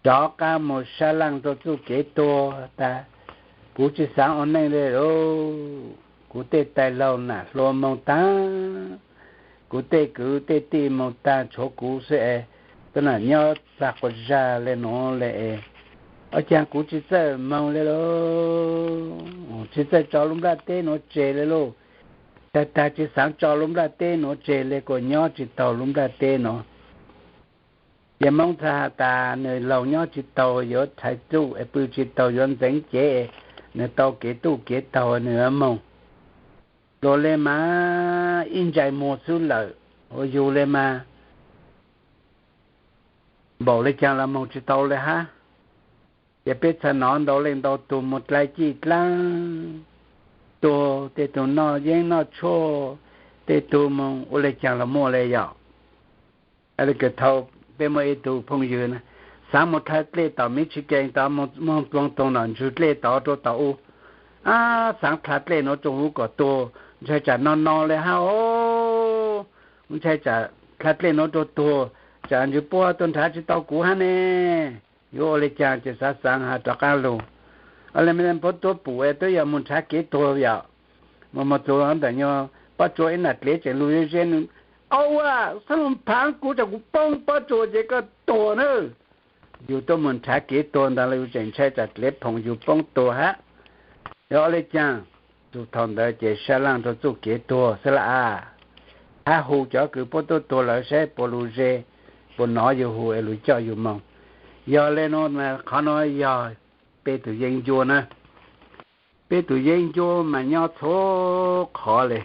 rov qab moog sab laaj rua txuj kev tuag tas, kuv tsi xaav ua neej le lauj. Kuv tej tais laug nam hluas moog taag, kuv tej kwv tej tij moog taag, tshuav kuv xwb es, tuab nam nyob txag quas zag le nuav le es, ua caag kuv tsi txawj moog le lauj, tsi txawj tso lub nplaj teb nuav tseg le lauj. Tag tag tsi xaav tso lub nplaj teb nuav tseg le, kuas nyob tsi taug lub nplaj teb nuav. Ces Moob txhaj has tas nws laug nyob tsi taug yuav rhais txuj es pw tsi taug yuav ntxeev cev, nws tau kev txuj kev taug nws yuav moog. Luas le mas ib ntsais muag xwb lawm, ua yug le mas npaum le caag los moog tsi tau le hab. Ces peb txhaj nov ntau leej ntau tug moog dlai cij dlaab tuag, tej tug noj yeeb noj tshuaj, tej tug moog ua le caag los muaj le yom. Thaum peb muaj ib tug phooj ywg xaav moog dlha dlej tom Michigan tod, moog ploog toog nom ntswg dlej tod rua tom u, ab, xaav dlha dlej nuav rua huv kom tuag, ntshai tsam no no le hab os, ntshai tsam dlha dlej nuav rua tuag, tsam ntswg puab tuaj nrhav tsi tau kuv hab ne. Yuav ua le caag ces xaav xaav has rov qaab lug, le puab tuab pum es twb yog moog nrhav kev tuag yom. Moog moog txug ntawm nyuag pob tsuas ib nam dlev tseem lug zeb zeb, au, xaav lug phaav kuv tsam kuv poob pob tsuas ces koj tuag nawb. Yug tuaj moog nrhav kev tuag ntag los yug tseem ntshai tsam dlev phoom yug poob tuag hab. Yuav ua le caag? Txug thaum ntawd ces sab laaj rua txuj kev tuag xwb lawm, hab hu cov kws puab tuab tuag lawm saib puas lug ze, puas nov yug hu es lug coj yug moog. Yog le nuav, qhov nuav yog peb tug yeeb ncuab na. Peb tug yeeb ncuab mas nyob txhua qhov le.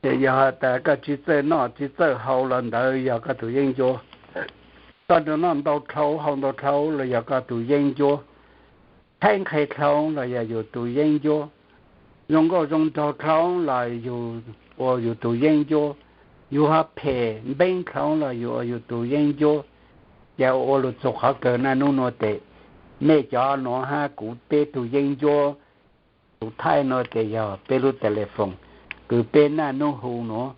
Ces yog has tas koj tsi txawj noj tsi txawj haus los ntawd yog koj tug yeeb ncuab. Koj nrug noj ntau dlhau haus ntau dlhau los yog koj tug yeeb ncuab. Thaib nqhe dlhau los yog yug tug yeeb ncuab. Zoo nkauj zoo nraug dlhau los yug ua yug tug yeeb ncuab. Yug ho phem npeeb dlhau los yug ua yug tug yeeb ncuab. Ces ua lug txug qhov kawg naj nub nuav tes, mej cov nuav hab kuv peb tug yeeb ncuab. Tug thaij nuav tes yog peb lub telephone kws peb naj nub hu nuav,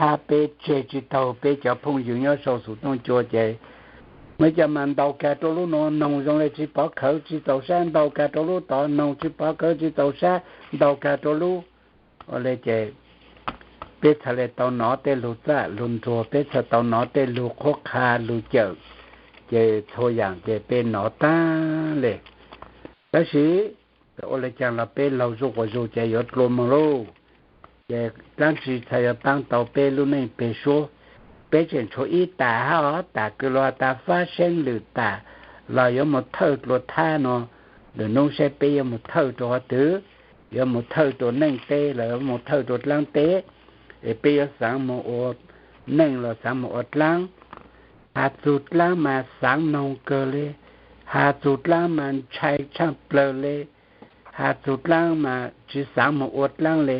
hab peb tseg tsi taug peb cov phooj ywg nyob sau xus tooj cua ces, muaj cov mas ntaus kag rua lub nuav noog zoo le tsi pov khawv tsi txaus sab, ntaus kag rua lub tod noog tsi pov khawv tsi txaus sab, ntaus kag rua lub. Ua le ces peb txhaj le tau nov tej lug txaj lug nruag, peb txhaj tau nov tej lug qhuab qha lug cawm, ces txhua yaam ces peb nov taag le. Tab sis ua le caag los peb laug zuj quas zug ces yuav dlua moog lauj. Ces dlaab tsi txhad yuav paab tau peb lub neej peg suab? Peb tseem tshuav ib tas hab os, tas kws luag tas fab seeb lwm tas los yuav mus thawj dlua thab nuav. Lwm nub saib peb yuav mus thawj rua qhov twg, yuav mus thawj rua neej teb los yuav mus thawj rua dlaab teb, es peb yuav xaav mus ua neej los xaav mus ua dlaab. Has txug dlaab mas xaav noog kawg le, has txug dlaab mas ntshai tshaaj plawg le, has txug dlaab mas tsi xaav mus ua dlaab le,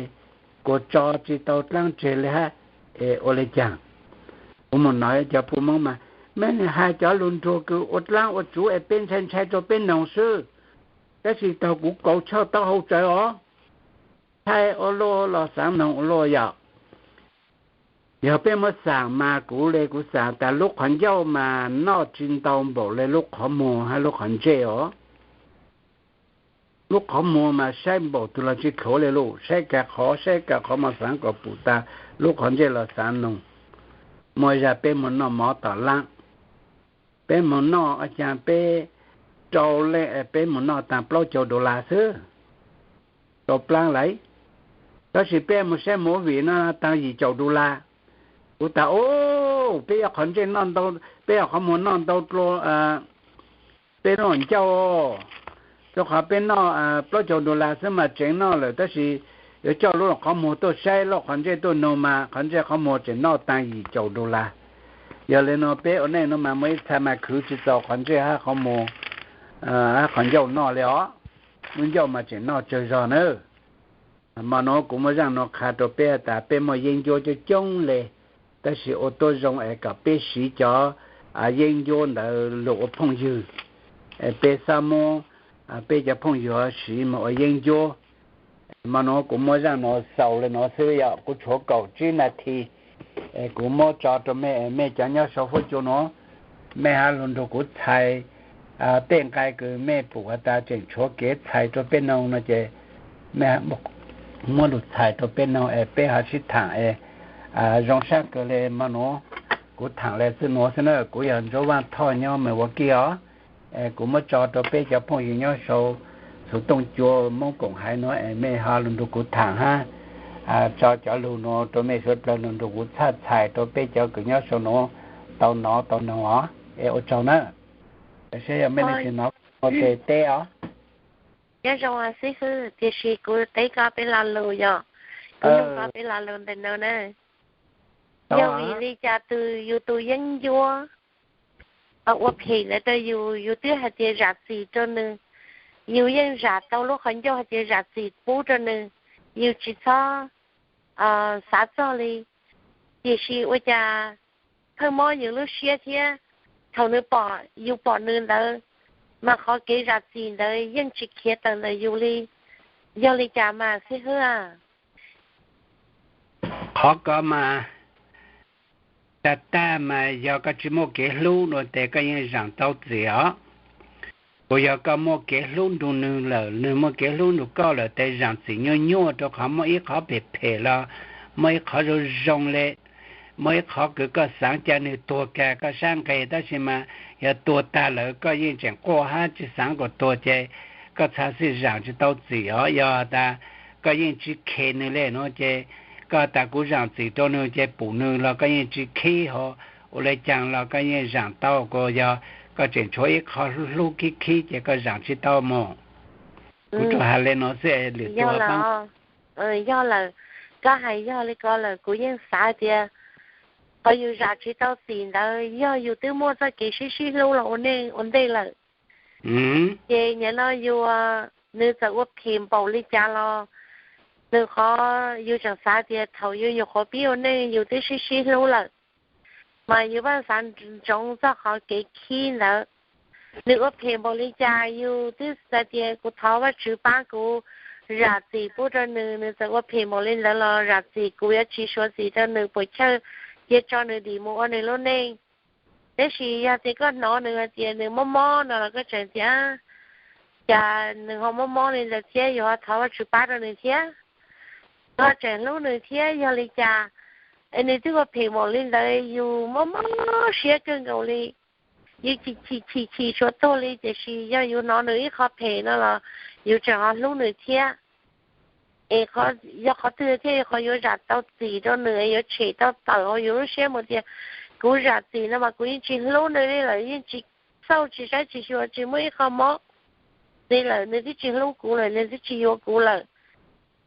kuas tso tsi tau dlaab tseg le hab, es ua le caag? Kuv mus nov cov puj Moob mas, mej has cov lug nruag kws ua dlaab ua tsuv es peb ntshai ntshai rua peb noog xwb, tab sis taug kuv kauv choj taub hau tsawv os, ntshai ua luaj los xaav noog ua luaj yom. Yog peb muab xaam mas kuv le kuv xaam tas lub qhov ncauj mas noj tsi ntau npaum le lub qhov muag hab lub qhov ntsej os. Lub qhov muag mas saib npaum twg los tsi dlhuav le lug, saib kag qhov, saib kag qhov mas xaav kom pum tas, lub qhov ntsej los xaav noog. Muaj zag peb mus noj mov tom laab, peb mus noj ua caag peb rau leej, peb mus noj taag plaub caug dollar xwb, rau plaab lawm. Tab sis peb mus saib movie no taag yim caum dollar. Kuv tas, o, peb yuav qhov ntsej noj ntau, peb yuav qhov muag noj ntau dlua peb lub ncauj, rua qhov peb noj plaub caug dollar xwb mas tseev noj lawm, tab sis yuav coj lub qhov muag tuaj saib lub qhov ntsej tuaj noog mas qhov ntsej qhov muag tseem noj taag yim caum dollar. Yog le nuav peb ua neej nuav mas muaj ib txha mas khwv tsi txaus qhov ntsej hab qhov muag hab qhov ncauj noj le os. Lub ncauj mas tseem noj tsawg zog nawb. Mo nuav kuv muaj zaaj nuav qha rua peb tas peb muaj yeeb ncuab coob coob le, tab sis ua tuab zoo es kom peb siv cov yeeb ncuab ntawd lug ua phooj ywg, peb xab muab peb cov phooj ywg siv moog ua yeeb ncuab. Mo nuav kuv muaj zaaj nuav xaus le nuav xwb yom, kuv tshuav kaum tsib nas this, kuv muab tso rua mej, mej cov nyob sau huab cua nuav, mej hab lug nrug kuv txhais tej nqai kws mej pum has tas tseem tshuav kev txhais rua peb noog no ces mej muab lug txhais rua peb noog es peb ho sib thaam es zoo sab kawg le. Mo nuav kuv thaam le xwb nuav xwb na, kuv yog Ntsuab Vaaj Thoj nyob Milwaukee os. Es kuv muab tso rua peb cov phooj ywg nyob sau Xuv Tooj Cua Moob Koom Haiv nuav es mej ho lug nrug kuv thaam hab tso cov lug nuav rua mej suav dlawg lug nrug kuv txhaj txhais rua peb cov kws nyob sau nuav tau nov tau noog os. Es ua tsaug na. Saib yog mej leej twg nov kuv ua tes teb os. Nyob zoo xib hwb, tiam sis kuv teb koj peb lo lus yom, kuv nug koj peb lo lus ntawm no na. Yog vim li cas tus yus tus yeeb ncuab ua phem ntawd rau yus, yus twb hais tias zam txim rau nws, yus yeej zam tau lub qhov ncauj hais tias zam txim pub rau nws, yus tsis txhob xav txog li. Tiam sis ua cas thawj mob yus lub siab thiab, thaum nws pom yus pom nws ntawd, mas qhov kev zam txim ntawd yeej tsis khiav tawm ntawm yus li. Yog li cas mas xib hwb a? Qhov ko mas tag tag mas yog koj tsis muaj kev hlub dua tes koj yeej zam tau txim os. Kuas yog koj muaj kev hlub nrug nws lawm, nws muaj kev hlub nrug koj lawm tes zam txim nyuaj nyuaj, rau qhov muaj ib qhov phem phem los muaj ib qhov zoo zoo le, muaj ib qhov kws koj xaav ca nws tuag kag koj sab nqes, tab sis mas yog tuag tag lawm koj yeej tseem quaj hab tsis xaav kom tuag ces koj txhaj xij zam tsis tau txim os. Yog tas koj yeej tsis khe nws le nuav ces koj tas kuv zam txim rau nws ces pum nws los koj yeej tsis khib ho, ua le caag los koj yeej zam tau, kuas yog koj tseem tshuav ib qho hlub khib khib ces koj zam tsis tau mog. Kuv tsuas has le nuav xwb lwm tus. Yog lawm, koj hais yog li ko lawm kuv yeej xav tias qhov yus zam tsis tau txim ntawd yog yus twb muaj txoj kev sib sib hlub los ua neej ua ntej lawm. Ces nyam no yus, nws txawm ua phem npaum li cas los, nws qhov yus tseem xav tias thaum yus nyuam qhuav pib ua neej yus twb sib sib hlub lawm, mas yus pheej xav ntsoov txog qhov kev khib ntawd. Nws ua phem npaum li cas yus twb xav tias kuv thov Vajtswv pab kuv zam txim pub rau nws, nws txawm ua phem npaum li ntawd los zam txim, kuv yuav tsis suav txim rau nws, puas chawj cia tso nws dim mus ua nws lub neej. Tab sis yog tias koj hnov nws hais tias nws mob mob no los koj tseem tias cas nws ho mob mob li ntawd thiab, yus ho thov Vajtswv pab rau nws thiab, koj tseem hlub nws thiab. Yog li cas es nws twb ua phem npaum li ntawd, yus mob mob siab kawg nkaus li, yus chim chim chim chim suav tuag li, tiam sis yog yus hnov nws ib qho phem no los yus tseem ho hlub nws thiab. Es yog qhov twg thiaj yog qhov yuav zam tau txim rau nws es yuav tshem tau tawm hauv yus lub siab mus tias kuv zam txim no mas kuv yeej tsis hlub nws li lawm, yeej tsis xauj tsis saib tsis xyuas tsis muaj ib qho mob li lawm, nws twb tsis hlub kuv lawm, nws twb tsis yuav kuv lawm.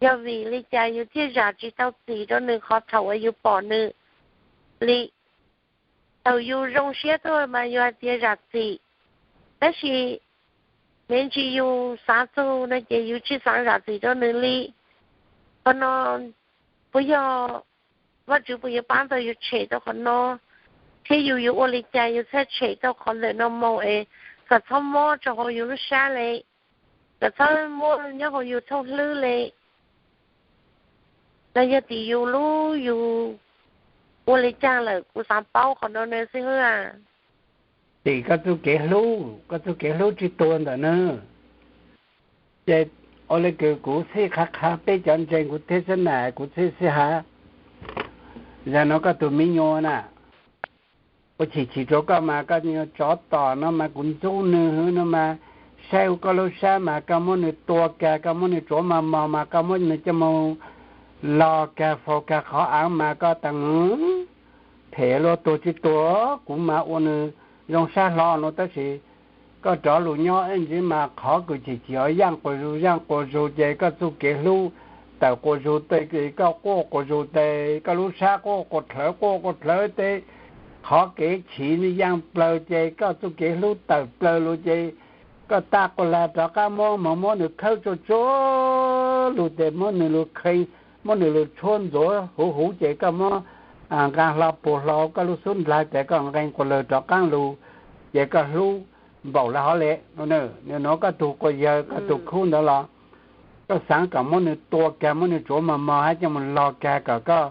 Yog vim li cas yus thiaj zam tsis tau txim rau nws qhov thaum uas yus pom nws li? Thaum yus zoo siab tuaj mas yus hais tias zam txim, tab sis me ntsis yus xav txug no ces yus tsis xav zam txim rau nws li. Qhov no puas yog Vajtswv puas yuav pab tau yus tshem tau qhov no, thiab yus yuav ua li cas yus thiaj tshem tau qhov ntawm no mus es kom txhob mob rau hauv yus lub sab li, kom txhob muaj nyob hauv yus thooj hlwb li? Los yog tim yus lub yus ua li cas lawm, kuv xav paub qhov no na xib hwb a. Tim koj txuj kev hlub, koj txuj kev hlub tsis tuag ntawm nws. Ces ua li kws kuv xij qha qha peb cov ntseeg kuv thiab xwb na, kuv xij xij hab. Yog no koj tus me nyuam na, ua chim chim rau koj mas koj tsov tom no mas kuv ntxub nws hwv no mas, saib ua koj lub sab mas koj muab nws tua kag, koj muab nws tsuav mos mos mas koj muab nws coj mus log kag faus kag qhov av mas koj tas phem luaj tuag tsis tuag, kuv mas ua nws zoo sab hlo no tab sis koj rov lug nyob ib ntsis mas qhov kws chim chim ho yaaj quas zug yaaj quas zug ces koj txuj kev hlub tawm quas zug tes, koj quaj quas zug tes, koj lub sab quaj quas dlhawv quaj quas dlhawv tes, qhov kev chim yaaj plawg ces koj txuj kev hlub tawm plawg lug ces koj tag quas lag rov qab muab mos muab nws khawb tsuag tsuag lug tes muab nws lug kheev, muab nws lug tshuab ntxuav huv huv ces koj muab nqaa hlo puag hlo koj lub xub nrag tes koj nqee quas lawg rov qaab lug, ces koj hlub npaum le hov le. Nws nuav koj tug quas yawg koj tug khub ntawd los koj xaav kom muab nws tua kag, muab nws tsuav mos mos hab coj mus log kag kom koj,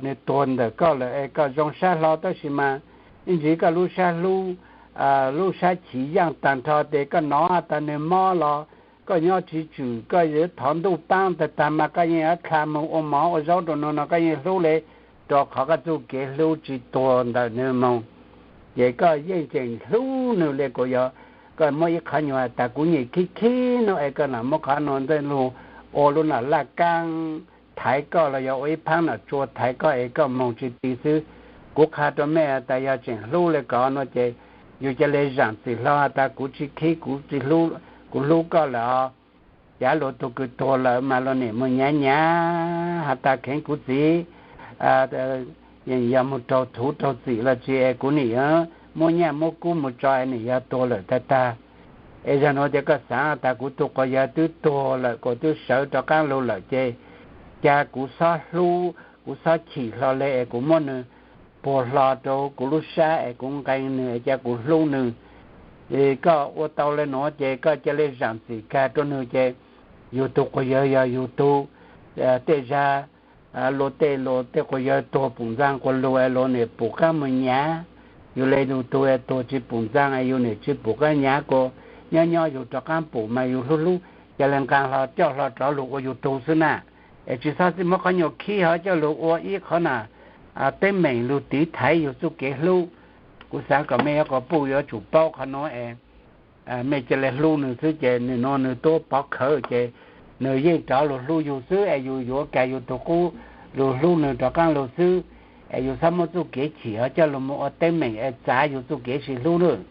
nws tuag ntawm koj lawm es koj zoo sab hlo, tab sis mas ib ntsis koj lub sab hlub, lub sab chim yaaj taag nrho tes koj nov has tas nws mob los koj nyob tsis tswm, koj yuav thov ntuj paab tag tag mas koj yeej yuav dlha moog ua mov ua zaub rau nws no koj yeej hlub le, rau qhov koj txuj kev hlub tsis tuag ntawm nws moog. Ces koj yeej tseem hlub nws le, kuas yog koj muab ib qhov nyuag has tas kuv nyiam khib khib no es koj lam muab qhov nuav ntxawg lug ua lub nam laj kaab thaiv koj los yog ua ib phaab nam tsua thaiv koj es koj moog tsis ti xwb. Kuv qha rau mej has tas yog tseem hlub le kod no ces yus ca le zaam txim hlo has tas kuv tsis khib, kuv tsis hlub, kuv hlub koj lawm os. Cav luag tug kws tuag lawm mas luag nim mus nyav nyav has tas kheev kuv txiv yog moog raug thuv raug txim los tsis es kuv nim muab nyaj muab kub mus tso es nim yog tuag lawm tag tag. Es zag nuav ces koj xaav tas kuv tug quas yawg twb tuag lawm, kuas twb sawv rov qaab lug lawm ces ca kuv xob hlub, kuv xob chim hlo le es kuv muab nws puag hlo rau kuv lub sab es kuv nqee nws es ca kuv hlub nws. Koj ua tau le nuav ces koj ca le zaam txim kag rua nws ces yug tug quas yawg yog yug tug. Tej zag luag tej luag tej quas yawg tuag pum ntxaa quas lug es luag nim pum qaab mus nyav. Yug le yug tug tuag tsis pum ntxaa es yug nim tsis pum qaab nyav, kuas nyob nyob yug rov qaab pum mas yug hlub hlub ca le nqaa hlo coj hlo rov lug ua yug tug xwb na. Es tsis xob txwm muab qhov nyuas khib hov coj lug ua ib qhov na teeb meem lug tiv thaiv yug txuj kev hlub. Kuv xaav kom mej yuav quas puj yuav tsum paub qhov nuav es mej ca le hlub nws xwb ces nws nuav nws tuab pov khawv ces nws yeej rov lug hlub yug xwb es yug yuav kag yug tug qub lug hlub nws rov qaab lug xwb. Es yug xob muab txuj kev chim hov coj lug mus ua teeb meem es txav yug txuj kev sib hlub lawm.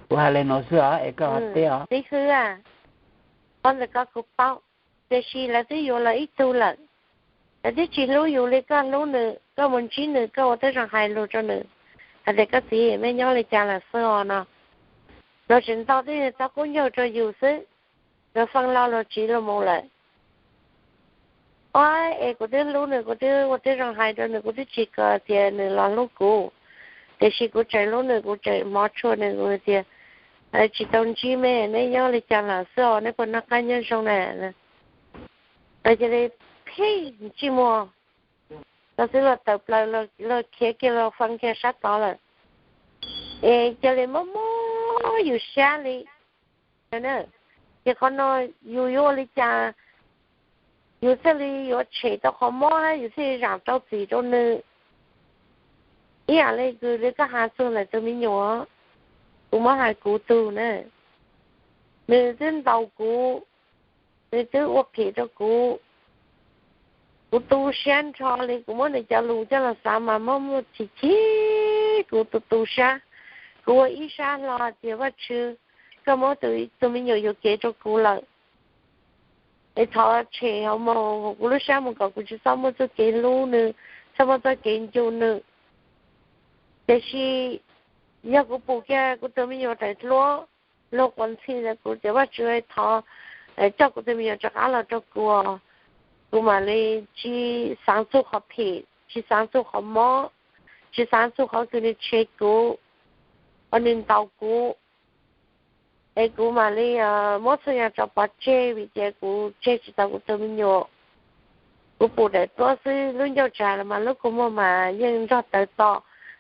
Kuv has le nuav xwb os es koj teb os. Xib hwb, qhov ntawm ko kuv paub, tiam sis lawv twb yuav lawv ib tug lawm, lawv twb tsis hlub yus li koj hlub nws, koj mus ntsib nws koj ua teb zoo hais lug rau nws hais tias koj txiv, mej nyob li cas lawm xwb os no. Luag tseem ntaus tej txoj qub ncaug rau yus xwb, luag fee lo luag tsiv lug mus lawm. Ua es kuv twb hlub nws, kuv twb ua teb zoo hais rau nws, kuv twb tsis kom tias nws los hlub kuv, tiam sis kuv tseem hlub nws, kuv tseem hmov tshua nws, kuv tias tsis tau ntsib mej, neb nyob li cas lawm xwb os, neb puas noj qab nyob zoo na? Lawv cia li pheej ntsij muag, lawv xwb luag tawm plaws, luag khiav kiag luag fee kiag sab tod lawm. Es cia li mob mob yus sab li. Ces qhov no yus yuav ua li cas yus thiaj li yuav tshem tau qhov mob hab yus thiaj li zaam tau txim rau nws? Ib yam li kws li koj has txug ntawm tus me nyuam, kuv muab hais kuv tug na, nws twb ntaus kuv, nws twb ua phem rau kuv, Kuv tu siab nrho li, kuv muab nws cov lus coj los xav mas mob muaj chim chim kuv tu tu siab. Kuv ua ib sab hlo tias Vajtswv, koj muab tus me nyuam yuam kev rau kuv lawm, es thov tshem hauv mos kuv lub sab mus kom kuv tsis txhob muaj txoj kev hlub nws, txhob muaj txoj kev ncu nws. Tiam sis yog kuv pum kiag kuv tus me nyuam raws hluab, luag quas ntxhi ntawm kuv tias Vajtswv thov coj kuv tus me nyuam rov qab los rau kuv, kuv mam li tsis xaav txug qhov phem, tsis xaav txug qhov mob, tsis xaav txug qhov kws nws tshev kuv, nws ntaus kuv, es kuv mam li muab txhua yam tso pov tseg vim tias kuv tseg tsis tau kuv tus me nyuam. Kuv pum daim duab xwb, lub ncauj tsam los mas lub kua muag mas yeej nrog tawv to,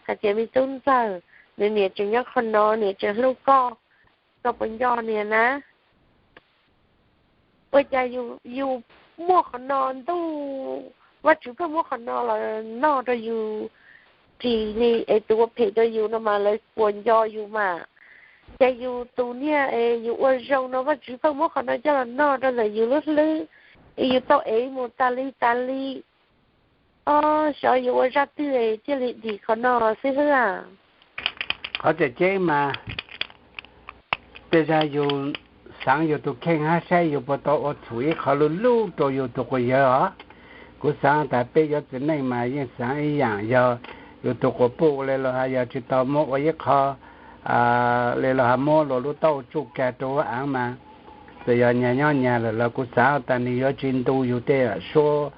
hais tias me tub ntxawg, nws niam tseem nyob qhov no, niam tseem hlub koj, koj puas nco niam na? Ua cas yus muaj qhov no ntuj, Vajtswv pheej muab qhov no los noj rau yus ris li, es tus ua phem rau yus no mas lawv puas nco yus mas. Ces yus tus niag es yus ua zoo no Vajtswv pheej muab qhov no coj los noj rau ntawm yus lub hlwb, es yus tau ev mus tas li tas li. Ob, xyov yus ua zaj twg thiaj li dim qhov no xwb hwb a. Qhov tseem ceeb mas tej zag yus xaav yus tus kheej hab saib yus puas tau ua txhum ib qho lug lub rau yus tus quas yawg os. Kuv xaav tas peb yuav txiv neej mas yeej xaav ib yaam, yog yus tus quas puj ua le los has yog tsis tau muab ua ib qho le los has muab luas lub taub hau tsuj kag rau huab aav mas, txawm yog nyag nyob nyag lawm los kuv xaav tas nws yuav tsis ntu yus tej suab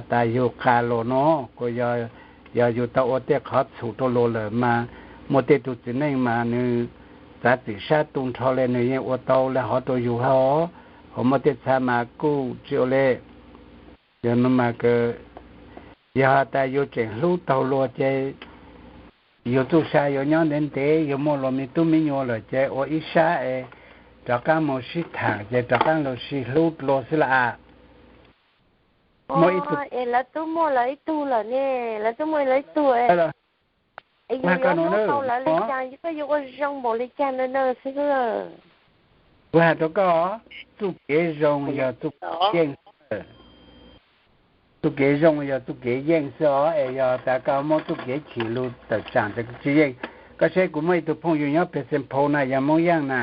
tas yus qas los no. Kuas yog yus tau ua tej qhov txhum rau luas lawm mas muaj tej tug txiv neej mas nws txav txim sab tu nrho le nws yeej ua tau le hov rau yus hab. Ho muaj tej txha mas kuj tsis ua le. Yog no mas, yog has tas yus tseem hlub taug luas ces yus txuj sa yuav nyob ntev ntev, yus muaj luas me tub me nyuam lawm ces ua ib sab es rov qab mus sib thaam ces rov qab los sib hlub dlua xwb lawm. Muaj ib tug, es lawv twb muaj lawv ib tug lawm ne, lawv twb muaj lawv ib tug, es yus yuav hlub tau lawv li cas, koj yuav ua zoo npaum li cas na xwb. Kuv has rau koj, txuj kev zoo yog txuj kev yeej, txuj kev zoo yog txuj kev yeej xwb os, es yog tas koj muab txuj kev chim lug tawm tsaam tas tsis yeej. Koj saib kuv muaj ib tug phooj ywg nyob peg Xeem Phau na, yog Moob Yaaj na,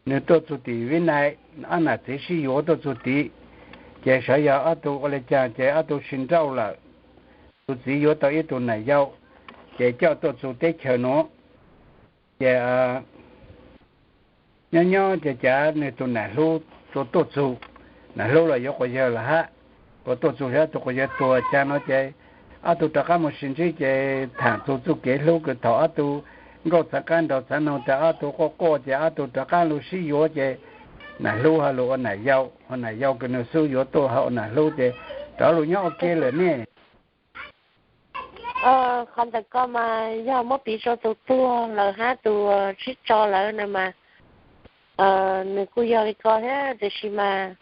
nws tuaj txug tim Vib Nais, ob nam txiv sib yuav tuaj txug tim, ces sawv yog ob tug ua le caag ces ob tug sib nrauj lawm. Tus txiv yuav tau ib tug nam yau, ces coj tuaj txug teb chaws nuav, ces nyob nyob ces cav nwg tus nam hlub tuaj txug, nam hlub los yuav quas yawg lawm hab, tuaj txug ces ob tug quas yawg tuag caag no ces ob tug rov qab mus sis ntsib ces thaam txug txuj kev hlub kws thaum ob tug nkauj txhav qaab nraug txhav noog tas ob tug quaj quaj ces ob tug rov qab lug sib yuav ces nam hlub ho lug ua nam yau, ho nam yau kws nws xub yuav tuaj ho ua nam hlub ces rov lug nyob ua ke lawm ne. Qhov ntawm ko mas yog muab piv rua tus tuag lawm hab tus sib tso lawm na mas, nws kuj yog li ko thiab, tiam sis mas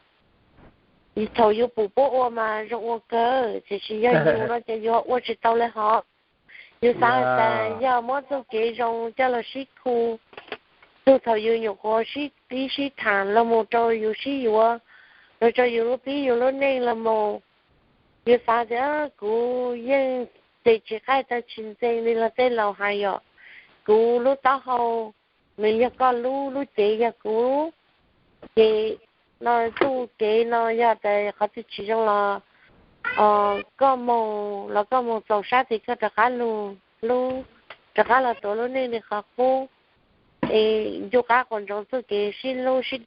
thaum yus pum puab ua mas zoo ua kawg, tiam sis yog yus no ces yus ua tsis tau li hov. Yus xaav tas yog muab txuj kev zoo coj los sib khu, txug thaum yus nyuam qhuav sib pib sib thaam los mus rau yus sib yuav, los rau yus lub pib yus lub neej los mus. Yus xaav tas kuv yeej tes tsis qaij taw tsis ntxeev li los tej laus hais yom, kuv lub taub hau nws yog koj lub, lub cev yog kuv, ces no txuj kev no yog tas qhov twg tsis zoo los koj moog los koj moog txaus sab tes koj rov qab lug hlub, rov qab los tuav lub neej li qhov qub, es ncu qab quas ntsoov txuj kev sib hlub sib